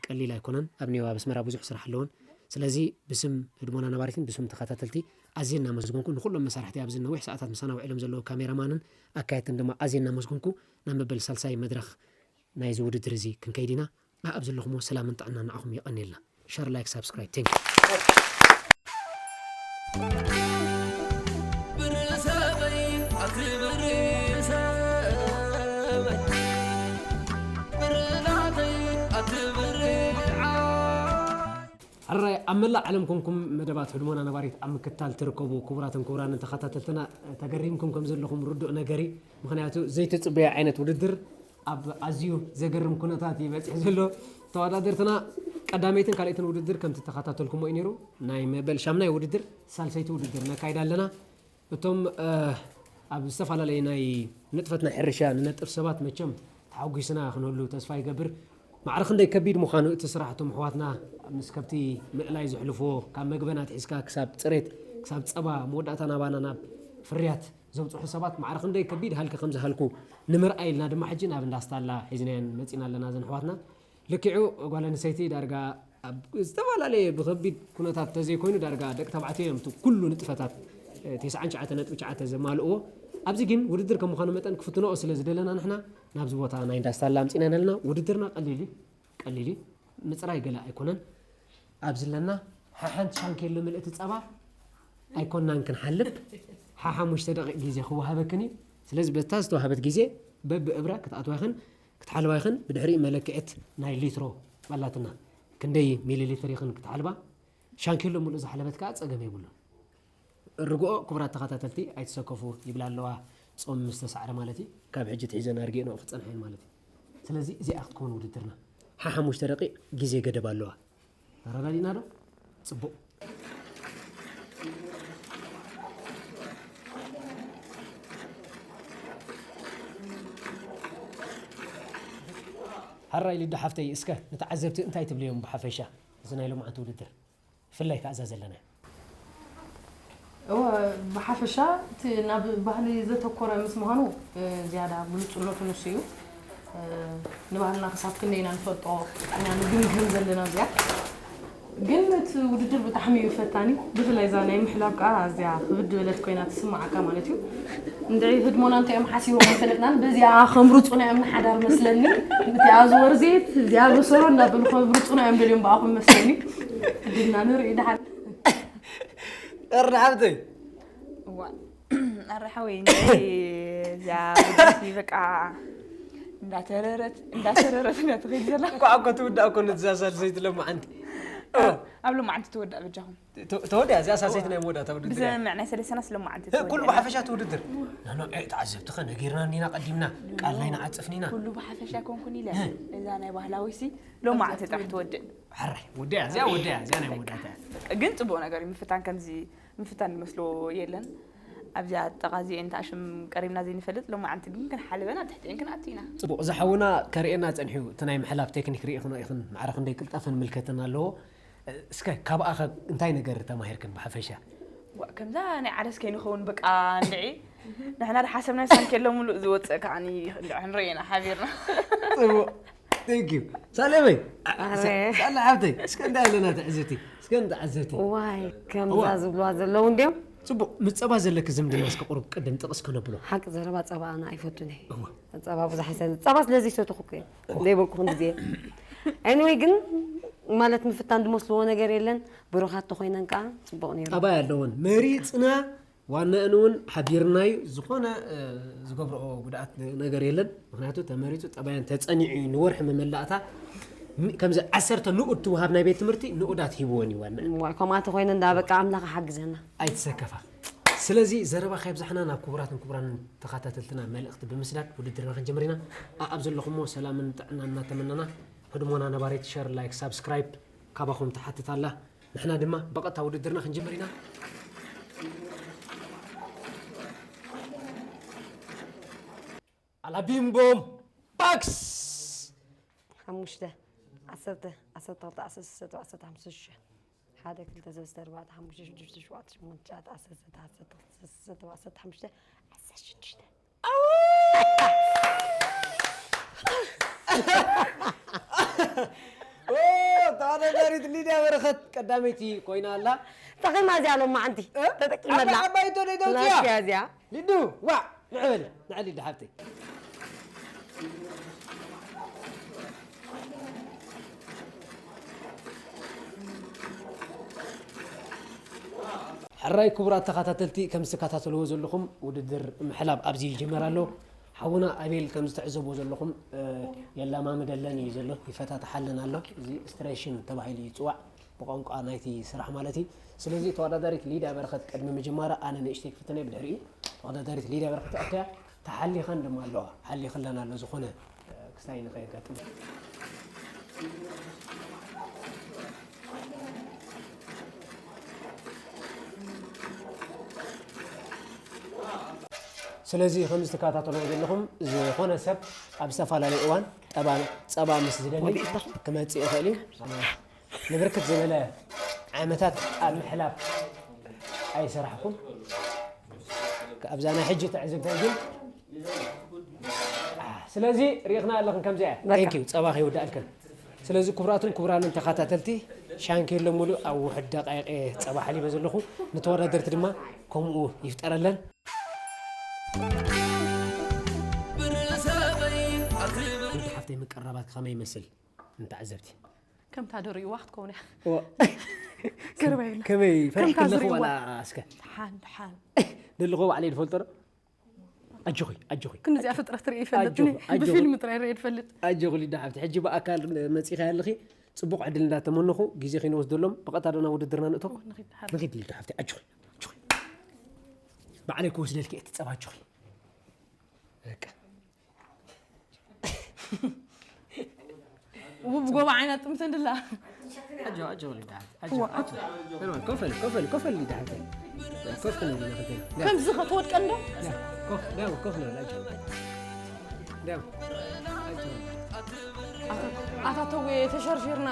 ቀሊል ኣይኮነን። ኣብ ኔዋ ኣብ ኣስመራ ብዙሕ ስራሕ ኣለወን። ስለዚ ብስም ህድሞና ነባሪትን ብስም ተኸታተልቲ ኣዝየ እናመስገንኩ፣ ንኹሎም መሳርሕቲ ኣብዚ ነዊሕ ሰዓታት ምሳና ውዒሎም ዘለዉ ካሜራማንን ኣካየድትን ድማ ኣዝየ እናመስገንኩ፣ ናብ መበል ሳልሳይ መድረኽ ናይዚ ውድድር እዚ ክንከይድ ኢና። ኣብ ዘለኹሞ ሰላምን ጥዕናን ንዓኹም የቐንየልና። ሸር፣ ላይክ፣ ሳብስክራይብ። ቴንክ ዩ። ብርሰበይ ኣቲ ብርሰበይ፣ ብርናተይ ኣቲ ብርዓይ። ሕራይ ኣብ መላእ ዓለም ኮንኩም መደባት ህድሞና ነባሪት ኣብ ምክታል ትርከቡ ክቡራትን ክቡራንን ተኸታተልትና፣ ተገሪምኩም ከም ዘለኹም ርዱእ ነገር እዩ። ምኽንያቱ ዘይትጽበዮ ዓይነት ውድድር ኣብ ኣዝዩ ዘገርም ኩነታት እዩ በጺሑ ዘሎ። ተወዳደርትና ቀዳመይትን ካልኣይትን ውድድር ከምቲ ተኸታተልኩሞ እዩ ነይሩ። ናይ መበል ሻምናይ ውድድር፣ ሳልሰይቲ ውድድር ነካይድ ኣለና። እቶም፣ እ፣ ኣብ ዝተፈላለየ ናይ ንጥፈት ናይ ሕርሻ ንነጥፍ ሰባት መቸም ተሓጒስና ክንህሉ ተስፋ ይገብር። ማዕረ ክንደይ ከቢድ ምዃኑ እቲ ስራሕ፣ እቶም ኣሕዋትና ምስ ከብቲ ምእላይ ዘሕልፍዎ፣ ካብ መግበን ኣትሒዝካ ክሳብ ጽሬት፣ ክሳብ ጸባ፣ መወዳእታ ናባና ናብ ፍርያት ዘብጽሑ ሰባት ማዕረ ክንደይ ከቢድ ሃልኪ ከም ዝሃልኩ ንምርኣይ ኢልና ድማ ሕጂ ናብ እንዳስታላ ሒዝናየን መጺና ኣለና እዘን ኣሕዋትና። ልክዑ ጓል ኣንስተይቲ ዳርጋ ኣብ ዝተፈላለየ ብኸቢድ ኩነታት ተዘይኮይኑ ዳርጋ ደቂ ተባዕትዮ እዮም እቲ ኩሉ ንጥፈታት፣ እ፣ ተስዓን ትሽዓተ ነጥቢ ትሽዓተ ዘማልእዎ። ኣብዚ ግን ውድድር ከም ምዃኑ መጠን ክፍትንኦ ስለ ዝደለና ንሕና ናብዚ ቦታ ናይ እንዳስታላ ኣምጺእናን ኣለና። ውድድርና ቀሊል እዩ፣ ቀሊል እዩ። ምጽራይ ገለ ኣይኮነን። ኣብዚ ኣለና ሓሓንቲ ሻንኬሎ ምልእቲ ጸባ ኣይኮናን ክንሓልብ፣ ሓሓሙሽተ ደቂቕ ግዜ ክወሃበክን እዩ። ስለዚ በታ ዝተዋህበት ግዜ በብእብረ ክትኣትዋ ኢኽን፣ ክትሓልባ ኢኽን። ብድሕሪኡ መለክዒት ናይ ሊትሮ ኣላትና። ክንደይ ሚሊ ሊትር ኢኽን ክትሓልባ። ሻንኬሎ ምሉእ ዝሓለበት ከኣ ጸገም የብሉን። ርግኦ ክቡራት ተኸታተልቲ ኣይትሰከፉ ይብላ ኣለዋ። ጾም ምስ ተሳዕረ ማለት እዩ። ካብ ሕጂ ትሒዘን ኣርጊእንኦ ክጸንሐን ማለት እዩ። ስለዚ እዚኣ ክትከውን ውድድርና። ሓሓሙሽተ ደቂቕ ግዜ ገደብ ኣለዋ። ተረዳዲእና ዶ? ጽቡቕ። ሕራይ ሊዱ ሓፍተይ፣ እስከ ንተዓዘብቲ እንታይ ትብልዮም ብሓፈሻ? እዚ ናይ ሎማዓንቲ ውድድር ብፍላይ ከኣ እዛ ዘለና። እወ፣ ብሓፈሻ እቲ ናብ ባህሊ ዘተኮረ ምስ ምዃኑ ዝያዳ ግሉጽነቱ ንሱ እዩ። ንባህልና ክሳብ ክንደይ ኢና ንፈልጦ ኢና ንግምግም ዘለና እዚኣ። ግን እቲ ውድድር ብጣዕሚ እዩ ፈታኒ። ብፍላይ እዛ ናይ ምሕላብ ከዓ ኣዝያ ክብድ በለት ኮይና ትስማዓካ ማለት እዩ። እንድዒ ህድሞና እንታይ እዮም ሓሲቦም ኣይፈለጥናን። በዚኣ ከምርፁና እዮም ንሓዳር መስለኒ። እቲኣ ዝወርዜት እዚኣ በሰሮ እንዳበሉ ከምርፁና እዮም ደልዮም ብኣኹም መስለኒ። ዕድልና ንርኢ ድሓን። እርዳሓብተይ እዋ ኣረ ሓወይ እንታይ እዚኣ ብግልፂ በቃ እንዳተረረት እንዳተረረት እያ ትኸይድ ዘላ። እንኳዕ እኮ ትውዳእ እኮ ነዛ ሳልሰይቲ ለማዓንቲ። ኣብ ሎማዓንቲ ትወዳእ በጃኹም። ተወዲያ እዚኣ ሳልሰይቲ ናይ መወዳእታ ውድድር እያ። ብዘመምዕ ናይ ሰለስተናስ ሎማዓንቲ ኩሉ ትወድእ። ብሓፈሻ ትውድድር ናኖ ተዓዘብቲ ኸ ነጊርና እንዲና ቀዲምና ቃል ናይ ንዓፅፍኒና። ኩሉ ብሓፈሻ ኮንኩን ኢለ እዛ ናይ ባህላዊ ሲ ሎማዓንቲ ጥራሕ ትወድእ። ሕራይ ውድያ እዚኣ ውድያ እዚኣ ናይ መወዳእታ እያ። ግን ፅቡቅ ነገር እዩ ምፍታን ከምዚ ምፍታን ዝመስሎ የለን። ኣብዚኣ ጥቓ እዚኤን ተኣሽም ቀሪብና ዘይንፈልጥ ሎማዓንቲ ግን ክንሓልበን ኣብ ትሕቲኤን ክንኣቱ ኢና። ፅቡቕ እዚ ሓውና ከርእየና ፀንሑ እቲ ናይ ምሕላፍ ቴክኒክ ርኢኽኖ ኢኽን ማዕረ ክንደይ ቅልጣፈን ምልከትን ኣለዎ። እስከ ካብኣ ኸ እንታይ ነገር ተማሂርክን ብሓፈሻ? ዋእ ከምዛ ናይ ዓረስ ከይንኸውን በቃ እንድዒ ንሕና ድሓሰብናዮ ሳንኬሎ ሙሉእ ዝወፅእ ከዓኒ እንድዒ ክንርኢ ኢና ሓቢርና። ፅቡቕ Thank you ሳሌመይ ሳላ ሓብተይ እስከ እንታይ ኣለና ትዕዝብቲ እስከ ንተዓዘብቲ ዋይ ከምዛ ዝብልዋ ዘለዉ እንድዮም ጽቡቕ ምስ ጸባ ዘለኪ ዝምድና እስከ ቁሩብ ቅድም ጥቕስ ከነብሎ ሓቂ ዘረባ ጸባ ኣነ ኣይፈቱን እየ ጸባ ብዙሕ ይሰ ጸባ ስለ ዘይሰትኹ እኮ እየ ዘይበልኩ ክንድዚ እየ anyway ግን ማለት ምፍታን ዝመስልዎ ነገር የለን ብሩኻት ተኾይነን ከዓ ጽቡቕ ነይሩ ጠባይ ኣለወን መሪጽና ዋንአን እውን ሓቢርናዩ ዝኾነ ዝገብርኦ ጉድኣት ነገር የለን ምክንያቱ ተመሪፁ ጠባየን ተፀኒዑ እዩ ንወርሒ መመላእታ ከምዚ ዓሰርተ ንኡድ ትወሃብ ናይ ቤት ትምህርቲ ንኡዳት ሂብወን እዩ ዋንአን ከምኣ ተኮይነ እንዳ በቃ ኣምላኽ ሓግዘና ኣይትሰከፋ ስለዚ ዘረባ ከይብዛሕና ናብ ክቡራትን ክቡራንን ተኸታተልትና መልእኽቲ ብምስዳድ ውድድርና ክንጀምር ኢና ኣኣብ ዘለኹሞ ሰላምን ጥዕናን እናተመነና ህድሞና ነባሪት ሸር ላይክ ሳብስክራይብ ካባኹም ትሓትት ኣላ ንሕና ድማ ብቐጥታ ውድድርና ክንጅምር ኢና። ኣላቢምቦም ባክስ ሓሙሽተ ዓሰርተ ዓሰርተ ክልተ ዓሰርተ ሰለስተ ዓሰርተ ሓሙሽተ ሽዱሽተ ሓደ ክልተ ሰለስተ ኣርባዕተ ሓሙሽተ ሽዱሽተ ሸውዓተ ሸሞንተ ትሽዓተ ዓሰርተ ዓሰርተ ክልተ ዓሰርተ ሓሙሽተ ዓሰርተ ሽዱሽተ ተወዳዳሪት ሊድያ በረኸት ቀዳመይቲ ኮይና ኣላ። ጠቒማ እዚኣ ሎማዓንቲ ተጠቂመላ። ዓባይቶ ደይተውፅያ። እዚኣ። ሊዱ ዋዕ ንዕበሊ ንዕሊ ድሓብተይ። ሕራይ ክቡራት ተኸታተልቲ ከም ዝትከታተልዎ ዘለኹም ውድድር ምሕላብ ኣብዚ ይጅመር ኣሎ። ሓውና ኣቤል ከም ዝትዕዘቦ ዘለኹም የላማምደለን እዩ ዘሎ፣ ይፈታተሓለን ኣሎ። እዚ ስትሬሽን ተባሂሉ ይፅዋዕ ብቋንቋ ናይቲ ስራሕ ማለት እዩ። ስለዚ ተወዳዳሪት ሊድያ በረኸት ቅድሚ ምጅማራ ኣነ ንእሽተይ ክፍትነ ብድሕሪኡ ተወዳዳሪት ሊድያ በረኸት ኣተያ ተሓሊኸን ድማ ኣለዋ። ሓሊኽለን ኣሎ ዝኾነ ክስታይ ንኸየጋጥም። ስለዚ ከምዚ ትከታተልዎ ዘለኹም ዝኾነ ሰብ ኣብ ዝተፈላለዩ እዋን ጸባ ምስ ዝደሊ ክመጽእ ይኽእል እዩ። ንብርክት ዝበለ ዓመታት ኣብ ምሕላብ ኣይሰራሕኩን። ኣብዛ ናይ ሕጂ ትዕዝብተይ ግን ስለዚ ርኢኽና ኣለኽን ከምዚኣ ዩ ጸባ ከይውዳእልክን ስለዚ ክቡራትን ክቡራንን ተኸታተልቲ ሻንኬሎ ሙሉእ ኣብ ውሕድ ደቃይቕ እየ ጸባ ሓሊበ ዘለኹ ንተወዳደርቲ ድማ ከምኡ ይፍጠረለን ሓፍተይ ምቅርራባት ከመይ ይመስል ንተዓዘብቲ ከምታ ደሪእዋ ክትከውን እያ ገርባ የብላ ከመይ ፈሪሕኪ ኣለኹ ዋላ እስከ ደሓን ደሓን ደለኹ ባዕለይ ዝፈልጦ ዶ ኣጆኺ ኣጆኺ ክንዲዚኣ ፍጥረት ርእየ ይፈልጥ እኒ ብፊልም ጥራይ ርእየ ዝፈልጥ ኣጆኺ ሊዳ ሓብቲ ሕጂ ብኣካል መፂኻያ ኣለኺ ፅቡቕ ዕድል እንዳተመነኹ ግዜ ከይንወስደሎም ብቐጥታ ዶ ናብ ውድድርና ንእቶ ንኺድ ሊዳ ሓብቲ ኣጆኺ ኣጆኺ ባዕለይ ክወስደልኪ እየ ትፀባ ኣጆኺ በቃ ውብ ጎባ ዓይና ጥምት እንድላ ኣጆ ኣጆ ወሊዳ ኣጆ ኣጆ ኮፈል ኮፈል ኮፈል ሊዳ ሓብተይ ኮፍ ክንብል ኢና ክልተ ከምዚ ኸ ትወድቀ እንዶ ኮፍ ዳው ኮፍ ንብል ኣጆ ዳው ኣጆ ኣታተው ተሸርሽርና።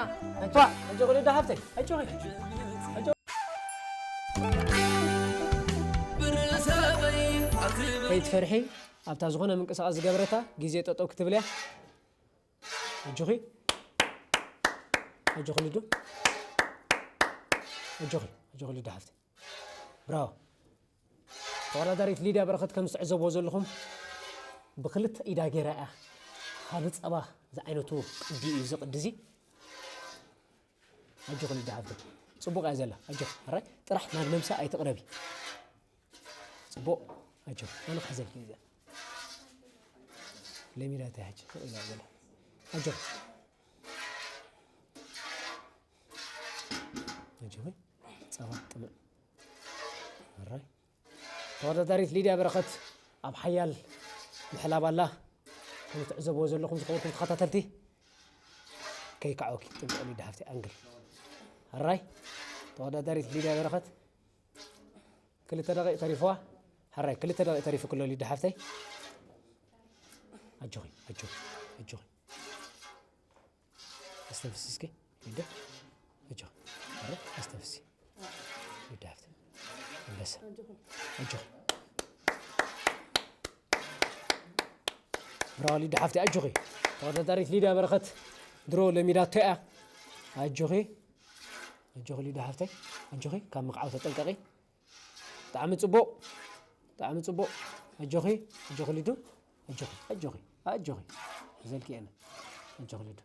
ኣጆኺ ልዳ ሓፍተይ ኣጆኺ። ከይትፈርሒ ኣብታ ዝኾነ ምንቅስቓስ ዝገበረታ ግዜ ጠጠው ክትብልያ። ኣጆኺ ኣጆኺ ልዱ ኣጆኺ ኣጆኺ ልዱ ሓፍተይ። ብራቮ። ተወዳዳሪት ሊድያ በረኸት ከም ዝትዕዘብዎ ዘለኹም ብክልተ ኢዳ ገይራ እያ። ካብ ጸባ ዝዓይነቱ ቅዲ እዩ እዚ ቅዲ እዚ። ኣጆኺ ሊድያ ሓፍተይ ጽቡቕ እያ ዘላ። ኣጆኺ ሕራይ ጥራሕ ናብ ነብሳ ኣይትቕረቢ። ጽቡቕ ኣጆኺ ኣነ ክሕዘልኪ እዚኣ። ለሚዳታ ሕጂ ስቕ ኢላ ዘላ። ኣጆኺ ኣጆኺ ጸባ ጥምዕ። ሕራይ ተወዳዳሪት ሊድያ በረኸት ኣብ ሓያል ምሕላብ ኣላ። ከም ትዕዘብዎ ዘለኹም ዝኸበርኩም ተኸታተልቲ ከይከዓወኪ ጥንቀቕ ሊዳ ሓፍተይ ኣንግል። ሕራይ ተወዳዳሪት ሊድያ በረኸት ክልተ ደቂቕ ተሪፍዋ። ሕራይ ክልተ ደቂቕ ተሪፉ ክሎ ሊዳ ሓፍተይ ኣጆኺ ኣጆኺ ኣጆኺ። ኣስተንፍሲ እስኪ ሊዳ። ኣጆኺ። ኣረ ኣስተንፍሲ። ሊዳ ሓፍቲ። ኣንበሳ። ኣጆኺ። ብራቮ ሊዳ ሓፍቲ ኣጆኺ። ተወዳዳሪት ሊዳ በረኸት ድሮ ለሚዳቶ እያ። ኣጆኺ። ኣጆኺ ሊዳ ሓፍተይ። ኣጆኺ ካብ ምቕዓው ተጠንቀቒ። ብጣዕሚ ጽቡቕ ብጣዕሚ ጽቡቕ። ኣጆኺ ኣጆኺ ሊዱ ኣጆኺ ኣጆኺ ኣጆኺ። ዘልኪ እየን ኣጆኺ ሊዱ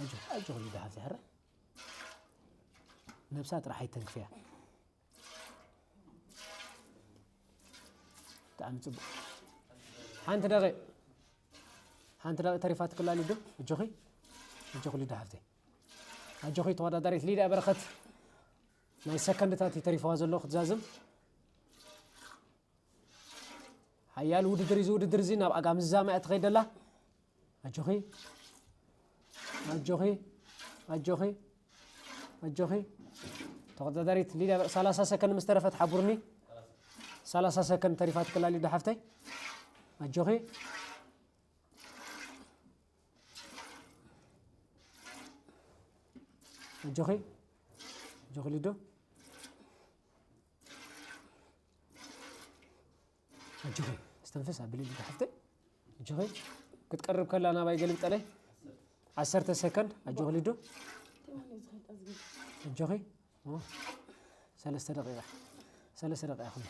ኣጆኺ ኣጆኺ ሊዱ ሓፍቲ ሕረ። ነብሳ ጥራሕ ኣይተንክፍያ። ብጣዕሚ ጽቡቕ። ሓንቲ ደቂ ሓንቲ ደቂ ተሪፋትክላ ሊዱ ኣጆኺ ኣጆኺ ሊዱ ሓፍቲ ኣጆኺ። ተወዳዳሪት ሊድያ በረኸት ናይ ሰከንድታት እዩ ተሪፍዋ ዘሎ ክትዛዝም። ሓያል ውድድር እዩ እዚ ውድድር እዚ ናብ ኣጋ ምዛም እያ ትኸይድ ዘላ። ኣጆኺ ኣጆኺ ኣጆኺ ኣጆኺ። ተወዳዳሪት ሊድያ ሰላሳ ሰከንድ ምስ ተረፈት ሓቡርኒ። ሰላሳ ሰከንድ ተሪፋትክላ ሊዳ ሓፍተይ ኣጆኺ። ኣጆኺ ኣጆኺ ሊዶ ኣጆኺ። እስተንፍስ ኣብሊ ሊዶ ሓፍተይ ኣጆኺ። ክትቀርብ ከላ ናባይ ገልብጠለይ። ዓሰርተ ሰከንድ ኣጆኺ ሊዶ ኣጆኺ። ሰለስተ ደቂቃ ሰለስተ ደቂቃ ይኹን።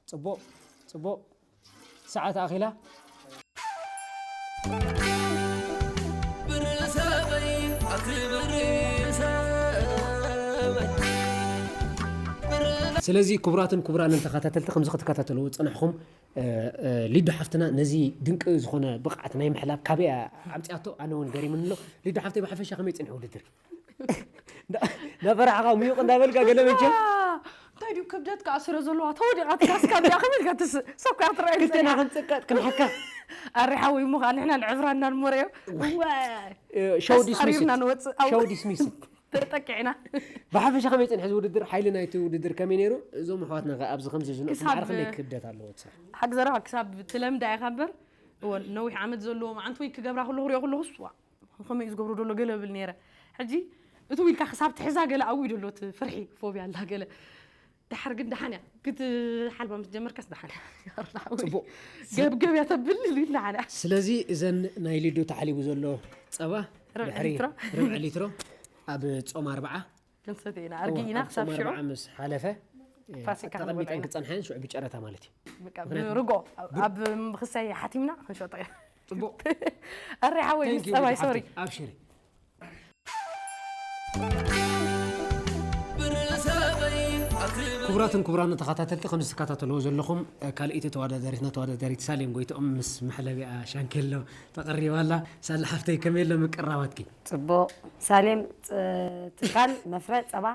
ጽቡቕ ጽቡቕ። ሰዓት ኣኺላ። ስለዚ ክቡራትን ክቡራንን ተኸታተልቲ ከምዚ ክትከታተልዎ ዝጸናሕኹም ሊዱ ሓፍትና ነዚ ድንቂ ዝኾነ ብቕዓት ናይ ምሕላብ ካበይ ኣምጺኣቶ ኣነ እውን ገሪምኒ ኣሎ። ሊዱ ሓፍተይ ብሓፈሻ ከመይ ጸኒሑ ውድድር? እንዳፈራሕኻ ምዩቕ እንዳበልካ ገለ መቸም እንታይ ድዩ ክብደት ከኣ ስረ ዘለዋ ተወዲቓ ትካስካ ቢያ ከመይ ኢልካ ትስ ሰኳ ትረኣይ ክልተና ክንጽቀጥ ክንሓካ ኣሪ ሓወይ እሞ ከኣ ንሕና ንዕብራና ንሞረዮ ሾው ዲስሚስ ሪርና ንወጽእ ሾው ዲስሚስ ተጠቂዕና ብሓፈሻ ከመይ ጽንሕ እዚ ውድድር ሓይሊ ናይቲ ውድድር ከመይ ነይሩ እዞም ኣሕዋትና ከ ኣብዚ ከምዚ ዝንኦ ክሳብ ማዕረ ከመይ ክብደት ኣለዎ ትሰርሕ ሓቂ ዘረባ ክሳብ ትለምዳ ኢኻ እምበር እወ ነዊሕ ዓመት ዘለዎ መዓንቲ ወይ ክገብራ ከለኹ ሪኦ ከለኹስ ዋ ከመይ እዩ ዝገብሮ ዘሎ ገለ ብል ነይረ ሕጂ እቱ ኢልካ ክሳብ ትሕዛ ገለ ኣብኡ እዩ ዘሎ እቲ ፍርሒ ፎብያ ኣላ ገለ ድሓር ግን ደሓን እያ ክትሓልባ ምስ ጀመርካስ ደሓን እያ ጽቡቕ ገብገብ እያ ተብል ኢሉ ደሓን እያ ስለዚ እዘን ናይ ሊዱ ተሓሊቡ ዘሎ ጸባ ርብዒ ድሕሪ ሊትሮ ርብዒ ሊትሮ ኣብ ጾም ኣርብዓ ክንሰቲ ኢና ኣርጊ ኢና ክሳብ ሽዑ ምስ ሓለፈ ፋሲካ ተቐሚጠን ክጸንሐን ሽዑ ብጨረታ ማለት እዩ ርጎ ኣብ ምኽሳይ ሓቲምና ክንሸጦ ኢና ጽቡቕ ኣረ ሓወይ ምስ ጸባይ ሶሪ ኣብሽሪ ክቡራትን ክቡራን ተኸታተልቲ ከም ዝትከታተልዎ ዘለኹም ካልእቲ ተወዳዳሪትና ተወዳዳሪት ሳሌም ጎይትኦም ምስ መሕለቢኣ ሻንኬሎ ተቐሪባ ኣላ ሳላ ሓፍተይ ከመይ ኣሎ ምቅራባትኪ ጽቡቕ ሳሌም ትካል መፍረ ጸባ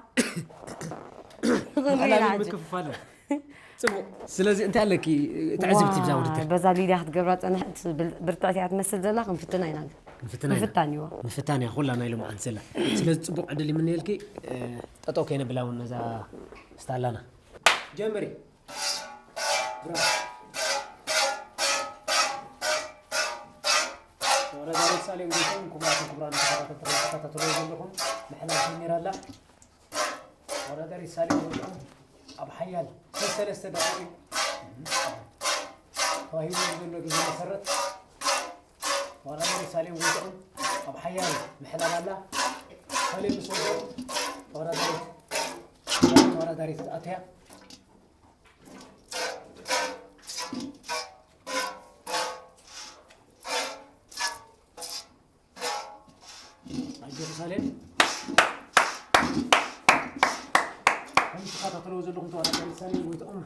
ምክፍፋል ጽቡቕ ስለዚ እንታይ ኣለኪ ትዕዝብቲ ብዛ ውድድር በዛ ሊድያ ክትገብራ ጸንሐት ብርትዕቲ እያ ትመስል ዘላ ክንፍትና ኢና ክንፍትና ኢና ምፍታን እዩ ምፍታን እያ ኩላ ናይ ሎምዓንቲ ዘላ ስለዚ ጽቡቕ ዕድል ይምነየልኪ ጠጠው ከይነብላ እውን ነዛ ስታላና ጀምሪ ሳሌም ጎይትኦም፣ ክቡራትን ክቡራን ተኸታተልቲ፣ ተኸታተልዎ ዘለኹም ምሕላፍ ጀሚራ ኣላ። ተወዳዳሪት ሳሌም ጎይትኦም ኣብ ሓያል ሰለስተ ደቂቕ ተዋሂቡ ዘሎ ግዜ መሰረት ተወዳዳሪት ሳሌም ጎይትኦም ኣብ ሓያል ምሕላል ኣላ። ሳሌም ምስ ወደኦም ተወዳዳሪት ተወዳዳሪት ኣትያ። ኣጆኺ ሳሌም። ከም ትከታተልዎ ዘለኹም ተወዳዳሪት ሳሌም ጎይትኦም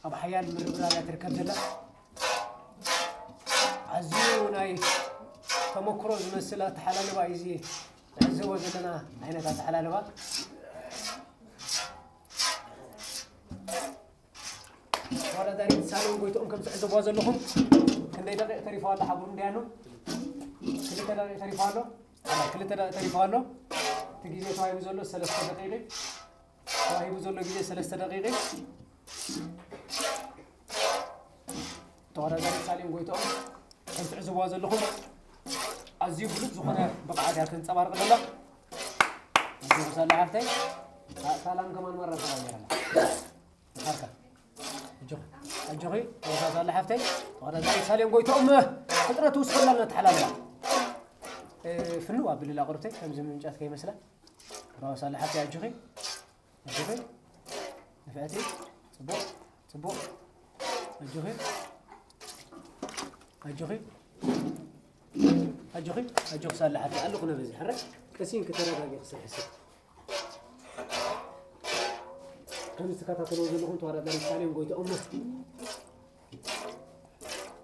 ኣብ ሓያል ምርብራብ እያ ትርከብ ዘላ። ኣዝዩ ናይ ተመክሮ ዝመስል ኣተሓላልባ እዩ እዚ ንዕዘቦ ዘለና ዓይነት ኣተሓላልባ። ተወዳዳሪት ሳሌም ጎይትኦም ከም ትዕዘብዋ ዘለኹም ክንደይ ደቂቕ ተሪፍዋ ኣሎ? ሓብሩ እንዲያኑ ክልተ ደቂቕ ተሪፍዋ ኣሎ። ኣላ፣ ክልተ ደቂቕ ተሪፍዋ ኣሎ። እቲ ግዜ ተዋሂቡ ዘሎ ሰለስተ ደቂቕ እዩ። ተዋሂቡ ዘሎ ግዜ ሰለስተ ደቂቕ እዩ። ተወዳዳሪት ሳሌም ጎይትኦም ከም ትዕዝብዋ ዘለኹም ኣዝዩ ብሉጽ ዝኾነ ብቕዓት እያ ተንጸባርቕ ዘላ። ኣጆኺ ሳላ ሓፍተይ። ሳ-፣ ሳላም ከማን ማራ ሰላም ይረላ። ይኻርካ። ኣጆኺ፣ ኣጆኺ፣ ኣጆኺ ሳላ ሓፍተይ። ተወዳዳሪት ሳሌም ጎይትኦም ፍጥነት ውስኽ ኢላ እናተሓላለላ። እ፣ ፍንው ኣብልላ ቁርብተይ፣ ከምዚ ምንጫት ከይመስላ። ብራቮ ሳላ ሓፍተይ፣ ኣጆኺ። ኣጆኺ። ንፍዕቲ። ጽቡቕ፣ ጽቡቕ። ኣጆኺ። ኣጆኺ። ኣጆኺ፣ ኣጆኺ ሳላ ሓፍተይ፣ ኣለኹ ነበዚ። ሕራይ፣ ቀሲን ከተረጋጊ ክሰርሕ ሰብ። ከም ዝትከታተልዎ ዘለኹም ተወዳዳሪ ሳሌም ጎይትኦም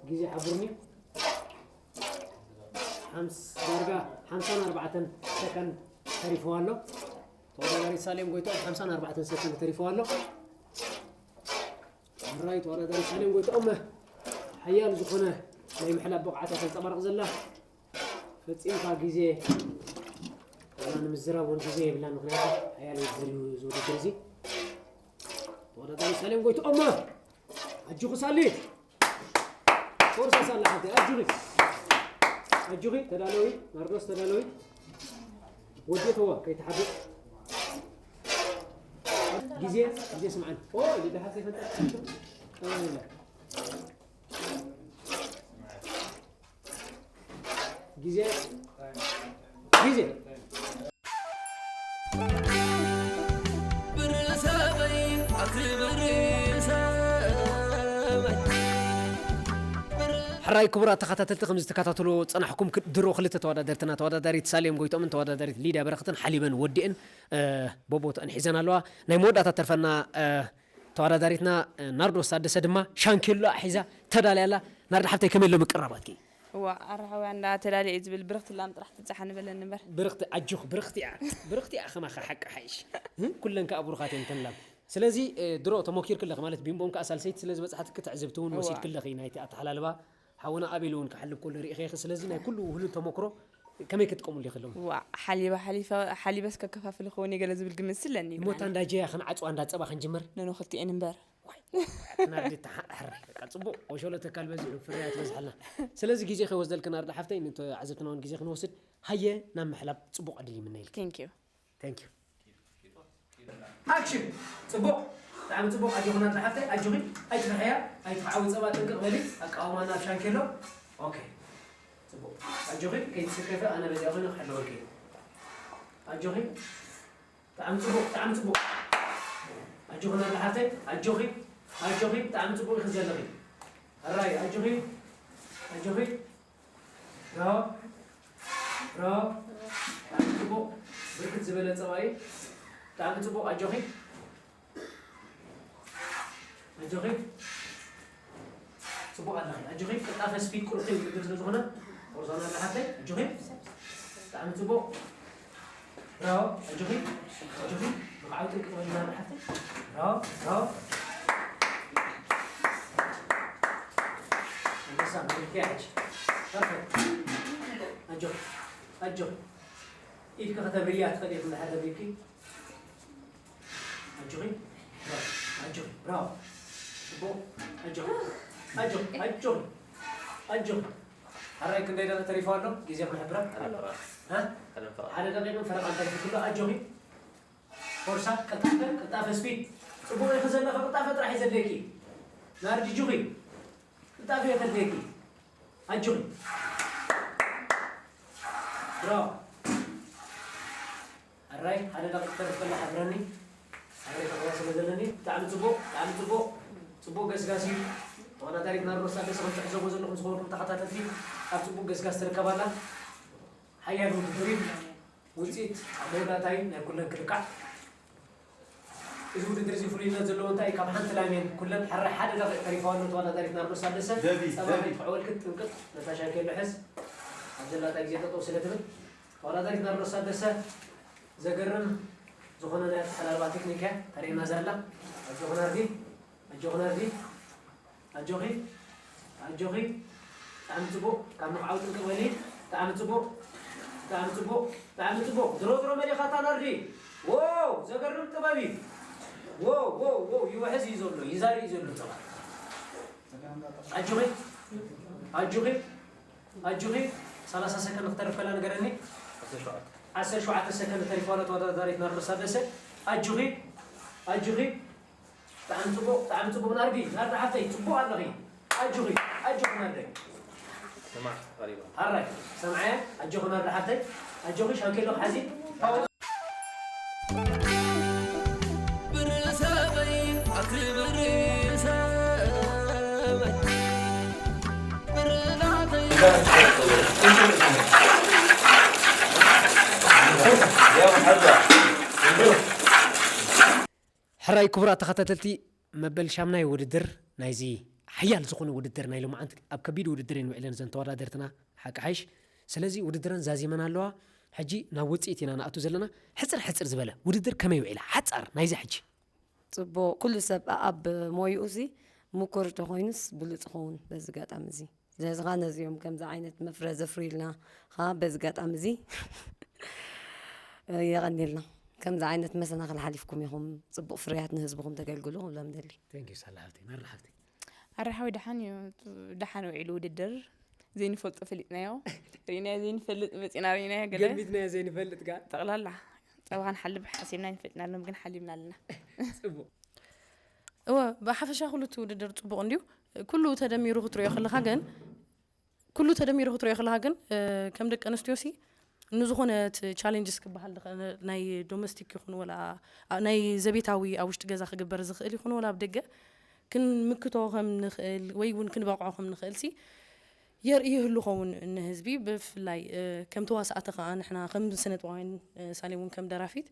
ግዜ ሓቡርኒ ሓምስ-፣ ዳርጋ ሓምሳን ኣርባዕተን ሰከንድ ተሪፍዋ ኣሎ። ተወዳዳሪ ሳሌም ጎይትኦም ሓምሳን ኣርባዕተን ሰከንድ ተሪፍዋ ኣሎ። ሕራይ ተወዳዳሪ ሳሌም ጎይትኦም ሓያል ዝኾነ ናይ ምሕላብ ብቕዓት እያ ተንጸባርቕ ዘላ። ፈጺምካ ግዜ ዋላ ንምዝራብ እውን ግዜ የብላን፣ ምኽንያቱ ሓያል እዩ ዝደልዩ እዚ ውድድር እዚ። ተወዳዳሪ ሳሌም ጎይትኦም ኣጆኺ ሳሊ። ፎርሳ ሳላ ሓፍተይ ኣጆኺ። ኣጆኺ ተዳለዊ፣ ናርዶስ ተዳለዊ። ወዴተዋ ከይትሓብእ። ግዜ፣ ግዜ ስምዓኒ። ኦ፣ ኢሉ ደሓር ዘይፈልጥ። ግዜ፣ ግዜ። ሕራይ ክቡራት ተኸታተልቲ፣ ከም ዝተከታተልዎ ዝጸናሕኩም ክ-፣ ድሮ ክልተ ተወዳደርትና፣ ተወዳዳሪት ሳሌም ጎይቶምን ተወዳዳሪት ሊድያ በረኸትን ሓሊበን ወዲእን፣ እ፣ ቦቦተአን ሒዘን ኣለዋ። ናይ መወዳእታ ተርፈና፣ እ፣ ተወዳዳሪትና፣ እ፣ ናርዶስ ታደሰ ድማ ሻንኬሎ ሒዛ ተዳልያ ኣላ። ናርዳ ሓብተይ፣ ከመይ ኣሎ ምቅራባትኪ? እዋ፣ ኣራሕውያ እንዳ ተዳልየ እዩ ዝብል ብርኽቲ ላም ጥራሕ ትብጻሓኒ በለኒ እምበር። ብርኽቲ ኣጆኽ፣ ብርኽቲ እያ። ብርኽቲ እያ፣ ከማኻ ሓቂ ሓይሽ። እ? ኩለን ከኣ ብሩኻት እየን እተን ላም። ስለዚ፣ እ፣ ድሮ ተሞኪርኪ ኣለኺ ማለት ቢምቦን ከኣ ሳልሰይቲ ስለ ዝበጽሓትኪ ትዕዝብቲ እውን እዋ። ወሲድኪ ኣለኺ ናይቲ ኣተሓላልባ። ሓውና ኣቤል እውን ክሓልብ ከሎ ርኢኺ ኢኺ። ስለዚ ናይ ኩሉ ውህሉል ተሞክሮ ከመይ ክትጥቀሙሉ ኢኺ ሎሚ? ዋ፣ ሓሊባ ሓሊፋ-፣ ሓሊበስ ከከፋፍል ክኸውን እየ ገለ ዝብል ግምት ስለኒ እሞ እታ ግና። እንዳ ጀያ ክንዓጽዋ እንዳ ጸባ ክንጅምር? ነኖ ክልቲኤን እምበር። ዋይ፣ ናርዲ ተሓ-፣ ሕራይ፣ በቃ ጽቡቕ፣ ወሸሎ ተካል በዚሑ፣ ፍርያት በዝሓልና። ስለዚ ግዜ ከይወስደልክን ኣርዳ ሓፍተይ፣ ንተዓዘብትና እውን ግዜ ክንወስድ፣ ሃየ ናብ ምሕላብ ጽቡቕ ዕድል ይምነየልኪ። Thank you። Thank you። ኣክሽን። ጽቡቕ፣ ብጣዕሚ ጽቡቕ። ኣጆኽና ኣርዳ ሓፍተይ፣ ኣጆኺ፣ ኣይትፍርሕያ፣ ኣይትፍዓዊ ጸባ ጥንቅቕ በሊ፣ ኣቃውማና ኣብ ሻንኬሎ። ኦኬ። ጽቡቕ። ኣጆኺ፣ ከይትስከፊ፣ ኣነ በዚኣ ኮይነ ክሕለወልኪ እየ። ኣጆኺ። ብጣዕሚ ጽቡቕ፣ ብጣዕሚ ጽቡቕ። ኣጆኺ ናርዳ ሓፍተይ፣ ኣጆኺ፣ ኣጆኺ፣ ብጣዕሚ ጽቡቕ ኢኺ ዘለኺ። ሕራይ፣ ኣጆኺ፣ ኣጆኺ። ብራቮ፣ ብራቮ። ብጣዕሚ ጽቡቕ። ብርክት ዝበለ ጸባ እዩ። ብጣዕሚ ጽቡቕ፣ ኣጆኺ። ኣጆኺ። ጽቡቕ ኣለኺ። ኣጆኺ። ቅልጣፈ ስፒድ ቁልፊ ውድድር ስለ ዝኾነ፣ ኦርዛና ኣላ ሓፍተይ፣ ኣጆኺ። ብጣዕሚ ጽቡቕ። ብራቮ። ኣጆኺ። ኣጆኺ። ብቕዓው ጥንቅቕ በልና ኣላ ሓፍተይ። ብራቮ። ብራቮ። ኣንበሳ፣ መሪሕኪ ሕጂ። ፐርፌክት። ኣጆኺ። ኣጆኺ። ኢድኪ ከተብርያ ትኽእሊ ኢኺ፣ እንድሕር ደብሪኪ። ኣጆኺ፣ ብራቮ፣ ኣጆኺ፣ ብራቮ። ጽቡቕ፣ ኣጆኺ፣ ኣጆኺ፣ ኣጆኺ፣ ኣጆኺ። ሕራይ ክንደይ ደቂቕ ተሪፉ ኣሎ? ግዜ ክነሕብራ። ሓደ ፈረቓ። እ? ሓደ ፈረቓ። ሓደ ደቂቕን ፈረቓን ተሪፉ ኣሎ። ኣጆኺ። ፎርሳ፣ ቅልጣፈ፣ ቅልጣፈ፣ ስፒድ። ጽቡቕ ኢኺ ዘለኺ፣ ቅልጣፈ ጥራሕ እዩ ዘድልየኪ። ናርዲ፣ ኣጆኺ። ቅልጣፈ እዩ ዘድልየኪ። ኣጆኺ። ብራቮ። ሕራይ ሓደ ደቂቕ ክተርፍ ከላ ሓብረኒ። ሕራይ ተቕዋ ስለ ዘለኒ። ብጣዕሚ ጽቡቕ፣ ብጣዕሚ ጽቡቕ። ጽቡቕ ገስጋስ እዩ። ተወዳዳሪት ናርዶስ ታደሰ ከም ትዕዘብዎ ዘለኹም ዝኸበርኩም ተኸታተልቲ፣ ኣብ ጽቡቕ ገስጋስ ትርከብ ኣላ። ሓያል ውድድር እዩ። ውጽኢት ኣብ መወዳእታ እዩ ናይ ኩለን ክልካዕ። እዚ ውድድር እዚ ፍሉይነት ዘለዎ እንታይ እዩ? ካብ ሓንቲ ላም እየን ኩለን። ሕራይ ሓደ ደቂቕ ተሪፋ ኣሎ ተወዳዳሪት ናርዶስ ታደሰ። ደቢ፣ ጸባ ደቢ። ከይትሕወልክን ጥንቅቕ ነታ ሻንኬሎ ሕዝ። ኣብ ዘላታ ግዜ ጠጠው ስለ ትብል ተወዳዳሪት ናርዶስ ታደሰ ዘገርም ዝኾነ ናይ ኣተሓላልባ ቴክኒክ እያ ተርእየና ዘላ። ኣጆኺ ናርዲ፣ ኣጆኺ ናርዲ፣ ኣጆኺ፣ ኣጆኺ። ብጣዕሚ ጽቡቕ፣ ካብ ምኽዓው ጥንቅቕ በሊ። ብጣዕሚ ጽቡቕ፣ ብጣዕሚ ጽቡቕ፣ ብጣዕሚ ጽቡቕ። ድሮ ድሮ መሊኻታ ናርዲ። ዎው፣ ዘገርም ጥበብ እዩ። ዎው፣ ዎው፣ ዎው፣ ይውሕዝ እዩ ዘሎ፣ ይዛሪ እዩ ዘሎ ጸባ። ኣጆኺ፣ ኣጆኺ፣ ኣጆኺ። ሰላሳ ሰከንድ ክተርፍ ከላ ንገረኒ። ዓሰርተ ሸውዓተ ሰከንድ ተሪፋ ኣሎ ተወዳዳሪት ናርዶስ ታደሰ። ኣጆኺ፣ ኣጆኺ። ብጣዕሚ ጽቡቕ፣ ብጣዕሚ ጽቡቕ ናርዲ፣ ናርዲ ሓፍተይ፣ ጽቡቕ ኣለኺ። ኣጆኺ፣ ኣጆኺ ናርደይ። ስማዕ፣ ቀሪባ። ሕራይ፣ ሰምዓያ፣ ኣጆኺ ናርዲ ሓፍተይ፣ ኣጆኺ ሻንኬሎ ክሓዚ። ብርእሰበይ ኣቲ ብርእሰበይ ብርናተይ ሕራይ ክቡራት ተኸታተልቲ መበል ሻምናይ ውድድር ናይዚ ሓያል ዝኾነ ውድድር ናይ ሎማዓንቲ ኣብ ከቢድ ውድድር እየን ውዒለን እዘን ተወዳደርትና ሓቂ ሓይሽ። ስለዚ ውድድረን ዛዚመን ኣለዋ። ሕጂ ናብ ውፅኢት ኢና ንኣቱ ዘለና። ሕፅር ሕፅር ዝበለ ውድድር ከመይ ውዒላ? ሓፃር ናይዚ ሕጂ። ጽቡቕ፣ ኩሉ ሰብ ኣብ ሞይኡ እዚ ምኩር ተኾይኑስ ብሉጽ ይኸውን በዚ ኣጋጣሚ እዚ። ስለዚ ኸዓ ነዚኦም ከምዚ ዓይነት መፍረ ዘፍርዩልና ኸዓ በዚ ኣጋጣሚ እዚ የቐንየልና። ከምዚ ዓይነት መሰናኽል ሓሊፍኩም ኢኹም ጽቡቕ ፍርያት ንህዝብኹም ተገልግሉ ክብሎም ደሊ። Thank you ሳላ ሓፍተይ፣ ናርዲ ሓፍተይ። ኣረ ሓወይ ደሓን እዩ፣ ደሓን ውዒሉ ውድድር። ዘይንፈልጦ ፈሊጥናዮ፣ ርኢናዮ ዘይንፈልጥ መፂና ርኢናዮ። ገለ ገልቢትናዮ ዘይንፈልጥ ጋር። ጠቕላላ ጸባ ክንሓልብ ሓሲብና ኣይንፈልጥና፣ ሎም ግን ሓሊብና ኣለና። ጽቡቕ። እወ፣ ብሓፈሻ ኩሉ እቲ ውድድር ጽቡቕ እንድዩ። ኩሉ ተደሚሩ ክትሪኦ ከለኻ ግን፣ ኩሉ ተደሚሩ ክትሪኦ ከለኻ ግን፣ እ፣ ከም ደቂ ኣንስትዮሲ ንዝኾነ እቲ ቻሌንጅስ ክበሃል ዝኽእል ናይ ዶሜስቲክ ይኹን ወላ፣ ኣ፣ ናይ ዘቤታዊ ኣብ ውሽጢ ገዛ ክግበር ዝኽእል ይኹን ወላ ኣብ ደገ ክንምክቶ ከም ንኽእል ወይ እውን ክንበቕዖ ከም ንኽእልሲ የርኢ ይህሉ ኸውን ንህዝቢ። ብፍላይ፣ እ፣ ከም ተዋሳእቲ ከኣ ንሕና ከም ስነ ጥበባውያን፣ እ፣ ሳሌም እውን ከም ደራፊት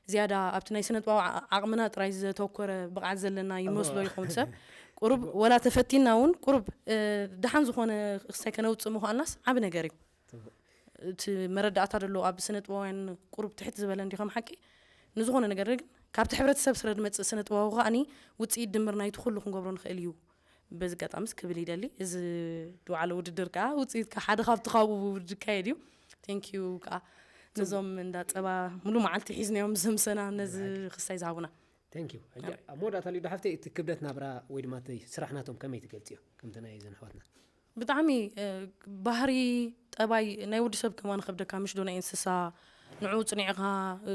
ዝያዳ ኣብቲ ናይ ስነ ጥበባዊ ዓ-፣ ዓቕምና ጥራይ ዘተኮረ ብቕዓት ዘለና ይመስሎ ይኸውን ሰብ። ቁሩብ ወላ ተፈቲና እውን ቁሩብ፣ እ፣ ደሓን ዝኾነ ክስታይ ከነውጽእ ምዃንናስ ዓቢ ነገር እዩ። እቲ መረዳእታ ደሎ ኣብ ስነ ጥበባውያን ቁሩብ ትሕት ዝበለ እንዲኹም ሓቂ። ንዝኾነ ነገር ግን ካብቲ ሕብረተሰብ ስረ ዝመጽእ ስነ ጥበባዊ ከኣኒ ውጽኢት ድምር ናይቲ ኩሉ ክንገብሮ ንኽእል እዩ። በዚ ኣጋጣሚስ ክብል ይደሊ። እዚ ዝወዓለ ውድድር ከኣ ውጽኢት ከኣ ሓደ ካብቲ ካብኡ ዝካየድ እዩ። Thank you ከኣ ነዞም እንዳ ጸባ ሙሉ መዓልቲ ሒዝናዮም ዘምሰና ነዚ ክስታይ ዝሃቡና። Thank you። ሕጂ ኣብ መወዳእታ ሊዱ ሓፍተይ እቲ ክብደት ናብራ ወይ ድማ እቲ ስራሕ ናቶም ከመይ ትገልጽዮ? ከምቲ ናይ እዘን ኣሕዋትና። ብጣዕሚ፣ እ፣ ባህሪ፣ ጠባይ ናይ ወዲ ሰብ ከማን ከብደካ፣ ምሽ ዶ ናይ እንስሳ፣ ንዑ ጽኒዕኻ፣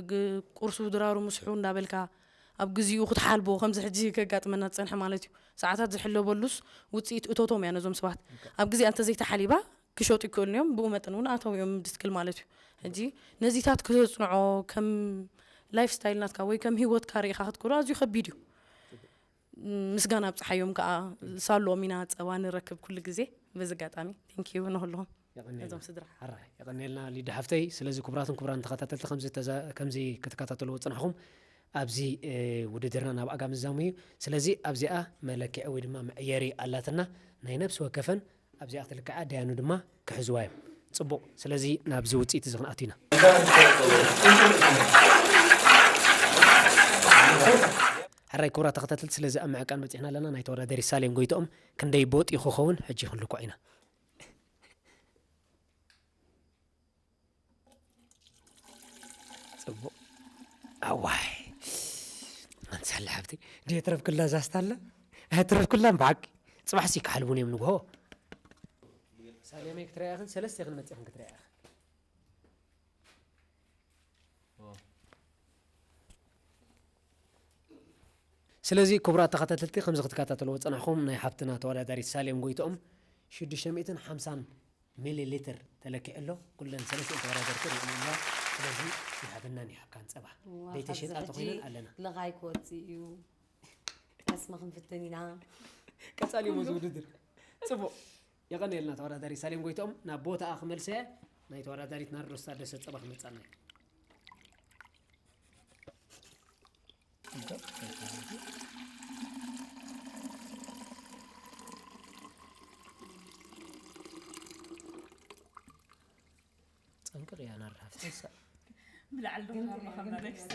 ግ-፣ ቁርሱ ድራሩ ምስሑ እንዳበልካ ኣብ ግዚኡ ክትሓልቦ፣ ከምዚ ሕጂ ከጋጥመና ዝጸንሐ ማለት እዩ። ሰዓታት ዝሕለበሉስ ውጽኢት እቶቶም እያ ነዞም ሰባት። ኣብ ግዚኣ እንተዘይተሓሊባ ክሸጡ ይክእሉ እዮም፣ ብኡ መጠን እውን ኣታዊ እዮም ድስክል ማለት እዩ። ሕጂ ነዚታት ክተጽንዖ ከም ላይፍ ስታይል ናትካ ወይ ከም ህይወትካ ርኢኻ ክትከዶ ኣዝዩ ከቢድ እዩ። ምስጋና ኣብጽሓዮም ከኣ ሳሎም ኢና ጸባ ንረክብ ኩሉ ግዜ። በዚ ኣጋጣሚ ቴንኪዩ ንኹልኹም የቐንየልና። ነዞም ስድራ። ሓራ የቐንየልና ሊዱ ሓፍተይ። ስለዚ ክቡራትን ክቡራን ተኸታተልቲ ከምዚ ተዛ-፣ ከምዚ ክትከታተልዎ ዝጸናሕኩም ኣብዚ፣ እ፣ ውድድርና ናብ ኣጋ ምዛሙ እዩ። ስለዚ ኣብዚኣ መለክዒ ወይ ድማ መዕየሪ ኣላትና ናይ ነብሲ ወከፈን ኣብዚኣ ክትልክዓ ደያኑ ድማ ክሕዝዋ እዮም። ጽቡቕ። ስለዚ ናብዚ ውጽኢት እዚ ክንኣቱ ኢና። ሕራይ ክቡራት ተኸታተልቲ፣ ስለዚ ኣብ ምዕቃን በጺሕና ኣለና። ናይ ተወዳደሪ ሳሌም ጎይትኦም ክንደይ ቦጥ ይኽኸውን ሕጂ ክንልክዖ ኢና። ጽቡቕ። ኣዋይ። ኣንቲ ሳላ ሓብቲ፣ ድየ ትረፍክላ ዛስታ ኣላ? ኣይትረፍክላን ብሓቂ። ጽባሕሲ ክሓልቡን እዮም ንግሆ። ሳሌመይ ክትሪኣ ኢኽን፣ ሰለስተ ኢኽን መፂእኽን ክትሪኣ ኢኽን። ኦ። ስለዚ ክቡራት ተኸታተልቲ፣ ከምዚ ክትከታተልዎ ዝጸናሕኩም ናይ ሓብትና ተወዳዳሪት ሳሌም ጎይትኦም ሽዱሽተ ሚእትን ሓምሳን ሚሊ ሊትር ተለኪዑ ኣሎ። ኩለን ሰለስቲኤን ተወዳደርቲ ርኢኹም ኣለዋ። ስለዚ ይሃበናን ይሃብካን ጸባ። እዋ፣ ደይተሸጣ ካብዚ ሕጂ ተኾይነን ኣለና። ለኻይ ክወጽእ እዩ። ቀስሚ ክንፍትን ኢና። ቀጻሊ እዩ እዚ ውድድር። ጽቡቕ። የቐንየልና ተወዳዳሪት ሳሌም ጎይትኦም። ናብ ቦታኣ ክመልሰ ናይ ተወዳዳሪት ናርዶስ ታደሰ ጸባ ክመጻና እዩ። ጸንቅቕ እያ ናርዳ ሃፍቲ። ብላዕሊ ዶ ካብ መኸመረ ክስተ?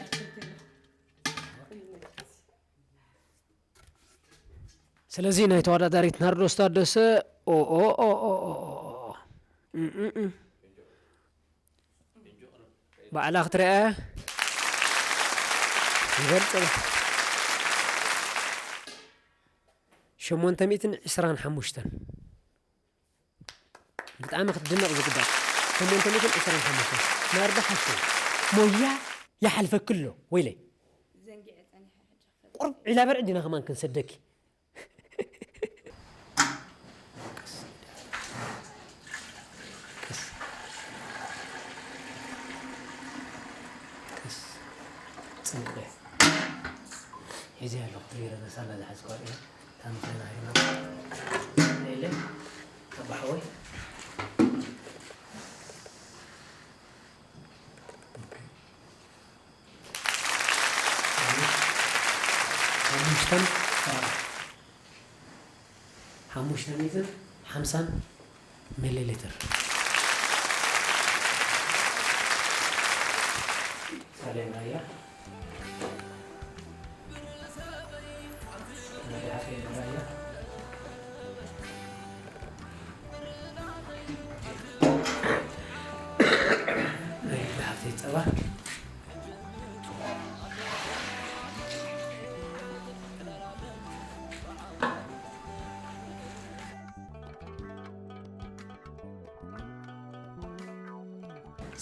ስለዚ ናይ ተወዳዳሪት ናርዶስ ታደሰ ኦ፣ ኦ፣ ኦ፣ ኦ፣ ኦ፣ ኦ፣ ኦ። እም፣ እም፣ እም። ባዕላ ክትረአ ይበልጽ። ሸሞንተ ሚእትን ዕስራን ሓሙሽተን። ብጣዕሚ ክትድነቕ ዝግባእ። ሸሞንተ ሚእትን ዕስራን ሓሙሽተን። ናርዳ ሓፍተይ፣ ሞያ ይሓልፈኪ ኣሎ፣ ወይለይ። ዘንጊዐ ጸኒሐ ሕጂ ክፈትሕ። ቁሩብ ዒላ በርዒ ዲና ከማን ክንሰደኪ። ቀስ። ቀስ። ጽንቅቕ። ሒዘ ኣለኹ፣ ትግረ መሳላ ዝሓዝኳ እያ። እታ ምሳና ሃይማ። የለ፣ ኣባ ሓወይ። ሓሙሽተን ሓሙሽተ ሚእትን ሓምሳን ሚሊ ሊትር። ሳሌም ራያ። ናይ ሓፍተይ ጸባ።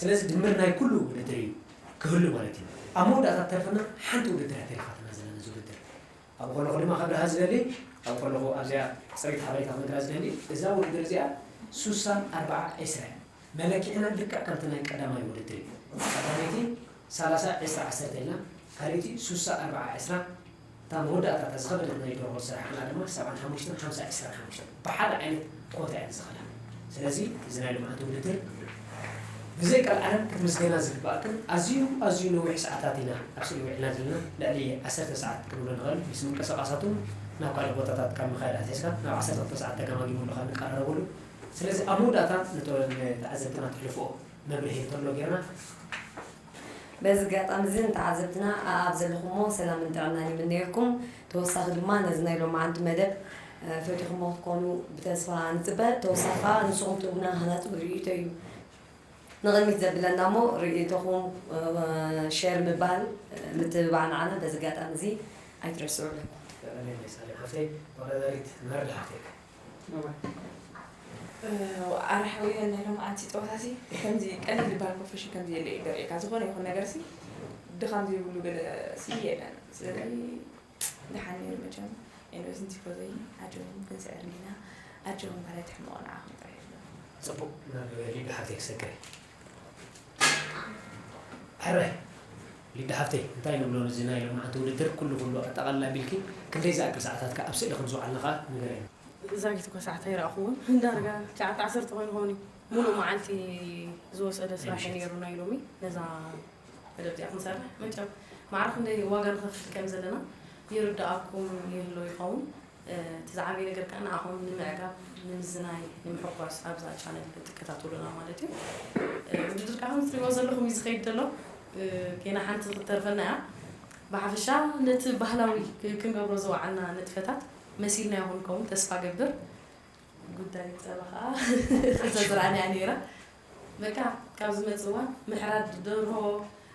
ስለዚ ድምር ናይ ኩሉ ውድድር እዩ ክህሉ ማለት እዩ። ኣብ መወዳእታ ተርፈና ሓንቲ ውድድር እያ ተሪፋትና ዘለና፣ እዚ ውድድር። ኣብኡ ከለኹ ድማ ከብርሃ ዝደሊ፣ ኣብኡ ከለኹ ኣብዚኣ ጽሬት ሓበሬታ ክነግራ ዝደሊ፣ እዛ ውድድር እዚኣ ሱሳ ኣርብዓ ዕስራ እያ። መለክዕና ልክዕ ከምቲ ናይ ቀዳማይ ውድድር እዩ። ቀዳመይቲ ሰላሳ ዕስራ ዓሰርተ ኢልና፣ ካልኣይቲ ሱሳ ኣርብዓ ዕስራ፣ እታ መወዳእታ እታ ዝኸበደት ናይ ደርሆ ስራሕ ከኣ ድማ ሰብዓን ሓሙሽተን ሓምሳ ዕስራን ሓሙሽተን ብሓደ ዓይነት ኮታ እየን ዝኸዳ። ስለዚ እዚ ናይ ሎማዓንቲ ውድድር ብዘይ ቀልዓለም ክትምስገና ዝግባኣክን ኣዝዩ ኣዝዩ ነዊሕ ሰዓታት ኢና ኣብ ስእሊ ውዒልና ዘለና። ልዕሊ ዓሰርተ ሰዓት ክንብሎ ንኽእል። ምስ ምንቅስቓሳቱን ናብ ካልእ ቦታታት ካብ ምኻድ ኣትሒዝካ ናብ ዓሰርተ ክልተ ሰዓት ተገማጊሙ ኣሎ ካብ ንቀራረበሉ። ስለዚ ኣብ መወዳእታ ንተ-፣ ንተዓዘብትና ተሕልፍኦ መብርሂ እንተሎ ጌርና። በዚ ኣጋጣሚ እዚ ንተዓዘብትና ኣኣብ ዘለኹሞ ሰላምን ጥዕናን ይምነየልኩም። ተወሳኺ ድማ ነዚ ናይ ሎማዓንቲ መደብ፣ እ፣ ፈቲኹሞ ክትኮኑ ብተስፋ ንጽበ። ተወሳኺ ከኣ ንስኹም ትህቡና ሃናጺ ርእይቶ እዩ ንቕድሚት ዘብለና እሞ ርእይቶኹም፣ እ፣ ሸር ምባል፣ እ፣ ምትብባዕ ንዓና በዚ ኣጋጣሚ እዚ ኣይትረስዑ እብለኩም። ኣሜን። ሳሌም ሓፍተይ፣ ተወዳዳሪት ናርዳ ሓፍተይ ከ? እዋ። እ፣ ኣረ ሓውየ፣ ናይ ሎማዓንቲ ጸወታሲ ከምዚ ቀሊል ዝበሃል ኮፈሽን ከምዚ የለ እዩ ደሪእካ። ዝኾነ ይኹን ነገርሲ ድኻም ዘይብሉ ገለ ሲ የለን። ስለዚ ደሓን ነይሩ መቸም። ኤኒዌይስ፣ ንቲፎዘይ ኣጆኹም ክንስዕር እንዲና። ኣጆኹም፣ ካልኣይ ትሕመቑ ንዓኹም ጥራሕ የለን። ጽቡቕ፣ ናብ ሊዱ ሓፍተይ ክሰግር። ሕራይ፣ ሊዱ ሓፍተይ፣ እንታይ ንብሎ ነዚ ናይ ሎማዓንቲ ውድድር ኩሉ ኩሉ ኣጠቓልላ ኣቢልኪ ክንደይ ዝኣክል ሰዓታት ከ ኣብ ስእሊ ከም ዝወዓልና ከኣ ንገረኒ። ዛጊት እኮ ሰዓት ኣይረኣኹዎን። ዳርጋ ትሽዓተ ዓሰርተ ኮይኑ ኾን እዩ። ሙሉእ መዓልቲ ዝወሰደ ስራሕ እዩ ምሽት። ነይሩ ናይ ሎሚ። ነዛ መደብ እዚኣ ክንሰርሕ መቸም ማዕረ ክንደይ ዋጋ ንኸፍል ከም ዘለና ይርድኣኩም ይህሎ ይኸውን። እ፣ እቲ ዝዓበየ ነገር ከኣ ንዓኹም ንምዕጋብ፣ ንምዝናይ፣ ንምሕጓስ ኣብዛ ቻነል ትከታተሉና ማለት እዩ። እ፣ ውድድር ከኣ ከም እትሪእዎ ዘለኹም እዩ ዝኸይድ ዘሎ። እ፣ ጌና ሓንቲ ክትተርፈና እያ። ብሓፈሻ ነቲ ባህላዊ ክ-፣ ክንገብሮ ዝወዓልና ንጥፈታት መሲልናዮ ክንከውን ተስፋ ገብር። ጉዳይ ጸባ ኸኣ ተዘራንያ ነይራ። በቃ፣ ካብ ዝመጽእ እዋን ምሕራድ ደርሆ፣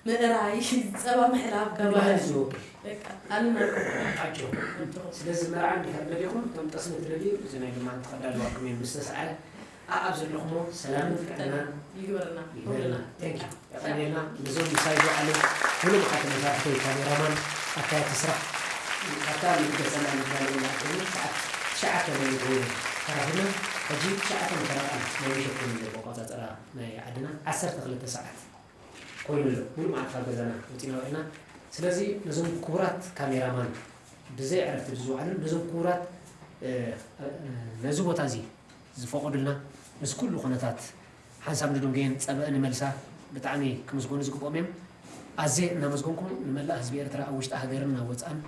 ምእራይ፣ ጸባ ምሕላብ፣ ገባር። ንባህሊ ዝውክል። በቃ፣ ኣሉና። ኣጆኹም። ኣጆኹም። ስለዚ መርዓ እንድሕር ደሊኹም፣ እቶም ጠስሚ ትደልዩ፣ እዚ ናይ ሎማዓንቲ ከዳልዋኩም እዮም፣ ምስ ተሰዓረ። ኣብ ዘለኹሞ ሰላምን ጥዕናን ይግበርና። ይግበርና። Thank you። የቐንየልና። ነዞም ምሳይ ዝወዓሉ ሙሉእ መዓልቲ መሳርሕተይ ካሜራማን ኣካየድቲ ስራሕ ካብታ ንገጸና ንዳለየላ ኮይኑ ሰዓት ትሽዓተ ለሊት ኮይኑ ተራኺብና። ሕጂ ትሽዓተ ፈረቓ ናይ ምሸት ኮይኑ ዘሎ ኣቆጻጽራ ናይ ዓድና ዓሰርተ ክልተ ሰዓት ኮይኑ ኣሎ። ሙሉእ መዓልቲ ካብ ገዛና ወጺና ውዒልና። ስለዚ ነዞም ክቡራት ካሜራማን ብዘይ ዕረፍቲ ዝወዓሉን ነዞም ክቡራት ነዚ ቦታ እዚ ዝፈቐዱልና ምስ ኩሉ ኩነታት ሓንሳብ ንድንጉየን ጸበአ ንመልሳ ብጣዕሚ ክምስገኑ ዝግብኦም እዮም። ኣዝየ እናመስገንኩም ንመላእ ህዝቢ ኤርትራ ኣብ ውሽጢ ሃገርን ኣብ ወጻእን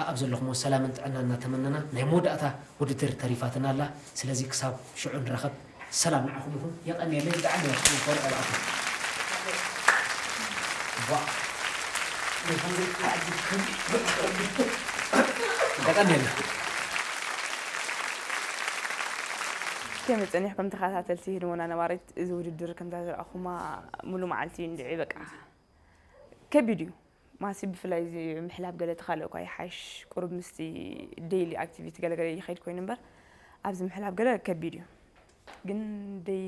ኣኣብ ዘለኹሞ ሰላምን ጥዕናን እናተመነና ናይ መወዳእታ ውድድር ተሪፋትና ኣላ። ስለዚ ክሳብ ሽዑ ንራኸብ። ሰላም ንዓኹም ይኹን። የቐንየለይ ብጣዕሚ እየ ክፈርዖ ብኣኹም። ዋ። የቐንየልና። ከመይ ጸኒሕኩም ተኸታተልቲ ህድሞና ነባሪት? እዚ ውድድር ከምታ ዝረኣኹማ ሙሉ መዓልቲ እንድዒ በቃ ከቢድ እዩ። ማሲ ብፍላይ እዚ ምሕላብ ገለ ተኻልእ እኳ ይሓይሽ፣ ቁሩብ ምስቲ ዴይሊ ኣክቲቪቲ ገለገለ ይኸይድ ኮይኑ እምበር ኣብዚ ምሕላብ ገለ ከቢድ እዩ። ግን ደይ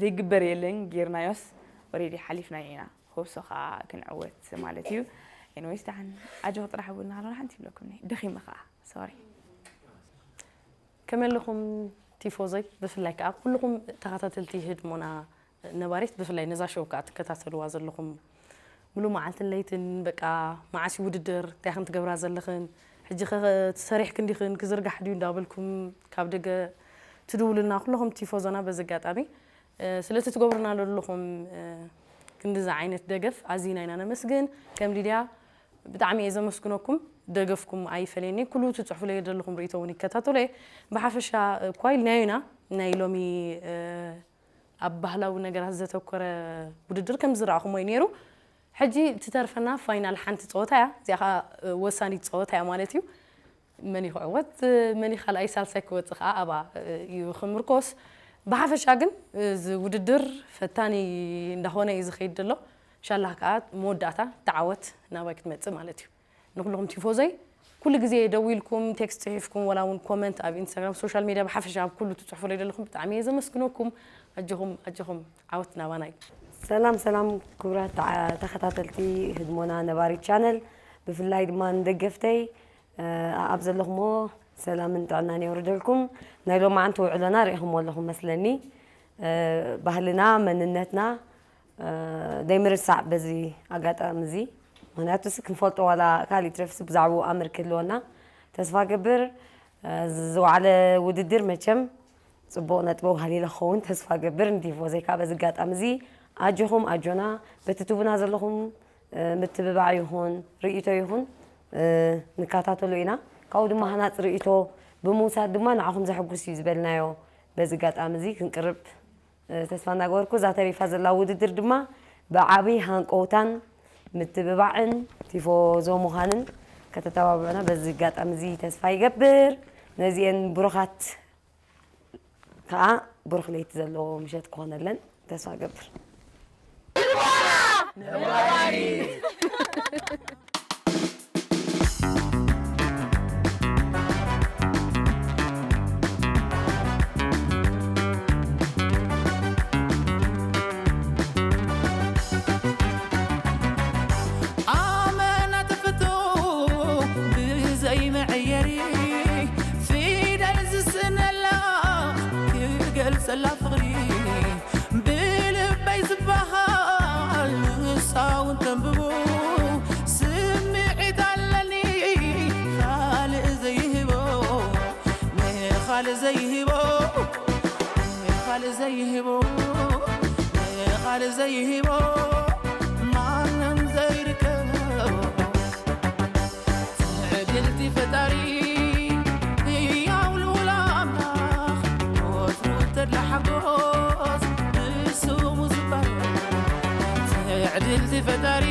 ዘይግበር የለን፣ ጌርናዮስ ኦሬዲ ሓሊፍናዮ ኢና። ሆፕ ሶ ከዓ ክንዕወት ማለት እዩ። ኤኒዌይስ ደሓን ኣጆኹ ጥራሕ እውን ሃለና ሓንቲ ይብለኩም እየ። ደኺመ ከዓ ሶሪ። ከመይ ኣለኹም ቲፎዞይ? ብፍላይ ከዓ ኩልኹም ተኸታተልቲ ህድሞና ነባሪት ብፍላይ ነዛ ሾው ከዓ ትከታተልዋ ዘለኹም ሙሉ መዓልትን ለይትን በቃ መዓስ እዩ ውድድር እንታይ ከም ትገብራ ዘለኽን ሕጂ ኸ ትሰሪሕክ እንዲኽን ክዝርጋሕ ድዩ እንዳበልኩም ካብ ደገ ትድውሉልና ኩለኹም ቲፎዞና በዚ ኣጋጣሚ ስለቲ ትገብሩና ዘለኹም ክንድዚ ዓይነት ደገፍ ኣዚና ኢና ነመስግን ከም ሊድያ ብጣዕሚ እየ ዘመስግነኩም ደገፍኩም ኣይፈለየኒ ኩሉ ትፅሕፉለይ ዘለኹም ርእቶ እውን ይከታተሎ እየ ብሓፈሻ እኳ ኢልናዮ ኢና ናይ ሎሚ ኣብ ባህላዊ ነገራት ዘተኮረ ውድድር ከም ዝረኣኹሞ እዩ ነይሩ ሕጂ ትተርፈና ፋይናል ሓንቲ ፀወታ እያ እዚኣ ከዓ ወሳኒት ፀወታ እያ ማለት እዩ መን ይክዕወት መን ካልኣይ ሳልሳይ ክወፅእ ከዓ ኣብኣ እዩ ክምርኮስ ብሓፈሻ ግን እዚ ውድድር ፈታኒ እንዳኾነ እዩ ዝኸይድ ዘሎ ሻላህ ከዓ መወዳእታ ተዓወት ናባይ ክትመፅእ ማለት እዩ ንኩልኹም ቲፎዞይ ኩሉ ግዜ ደዊልኩም ቴክስት ፅሒፍኩም ወላ እውን ኮመንት ኣብ ኢንስታግራም ሶሻል ሚድያ ብሓፈሻ ኣብ ኩሉ ትፅሕፉለይ ዘለኹም ብጣዕሚ እየ ዘመስግነኩም ኣጆኹም ኣጆኹም ዓወት ናባና እዩ ሰላም ሰላም ክቡራት ተኸታተልቲ ህድሞና ነባሪት ቻነል ብፍላይ ድማ ንደገፍተይ ኣብ ዘለኹሞ ሰላምን ጥዕናን የውርደልኩም ናይ ሎማዓንቲ ውዕሎና ርኢኹሞ ኣለኹም መስለኒ ባህልና መንነትና ደይምርሳዕ በዚ ኣጋጣሚ እዚ ምክንያቱስ ክንፈልጦ ዋላ ካሊእ ትረፍስ ብዛዕባኡ ኣምር ክህልወና ተስፋ ገብር ዝወዓለ ውድድር መቸም ፅቡቕ ነጥበው ሃሊለ ክኸውን ተስፋ ገብር ንቲፎ ዘይካ በዚ ኣጋጣሚ እዚ ኣጆኹም ኣጆና በቲ ትቡና ዘለኹም ምትብባዕ ይኹን ርእይቶ ይኹን ንከታተሎ ኢና ካብኡ ድማ ሃናፅ ርእይቶ ብምውሳድ ድማ ንዓኹም ዘሐጉስ እዩ ዝበልናዮ በዚ ኣጋጣሚ እዚ ክንቅርብ ተስፋ እናገበርኩ እዛ ተሪፋ ዘላ ውድድር ድማ ብዓቢ ሃንቀውታን ምትብባዕን ቲፎዞ ምዃንን ከተተባብዑና በዚ ኣጋጣሚ እዚ ተስፋ ይገብር ነዚአን ብሩኻት ከዓ ብሩኽ ለይቲ ዘለዎ ምሸት ክኾነለን ተስፋ ገብር። ገልጸላ ፍቕሪ ብልበይ ዝበሃል ንሳ እውን ተንብቡ ስምዒት ኣለኒ ካልእ ዘይህቦ ንኻልእ ዘይህቦ ንኻልእ ዘይህቦ ንኻልእ ዘይህቦ ማንም ዘይርከቦ ትዕድልቲ ፈጣሪ ህያው ልኡል ኣምላኽ ወትሩ ተድላ ሓጎስ ብስሙ ዝባረኽ ትዕድልቲ ፈጣሪ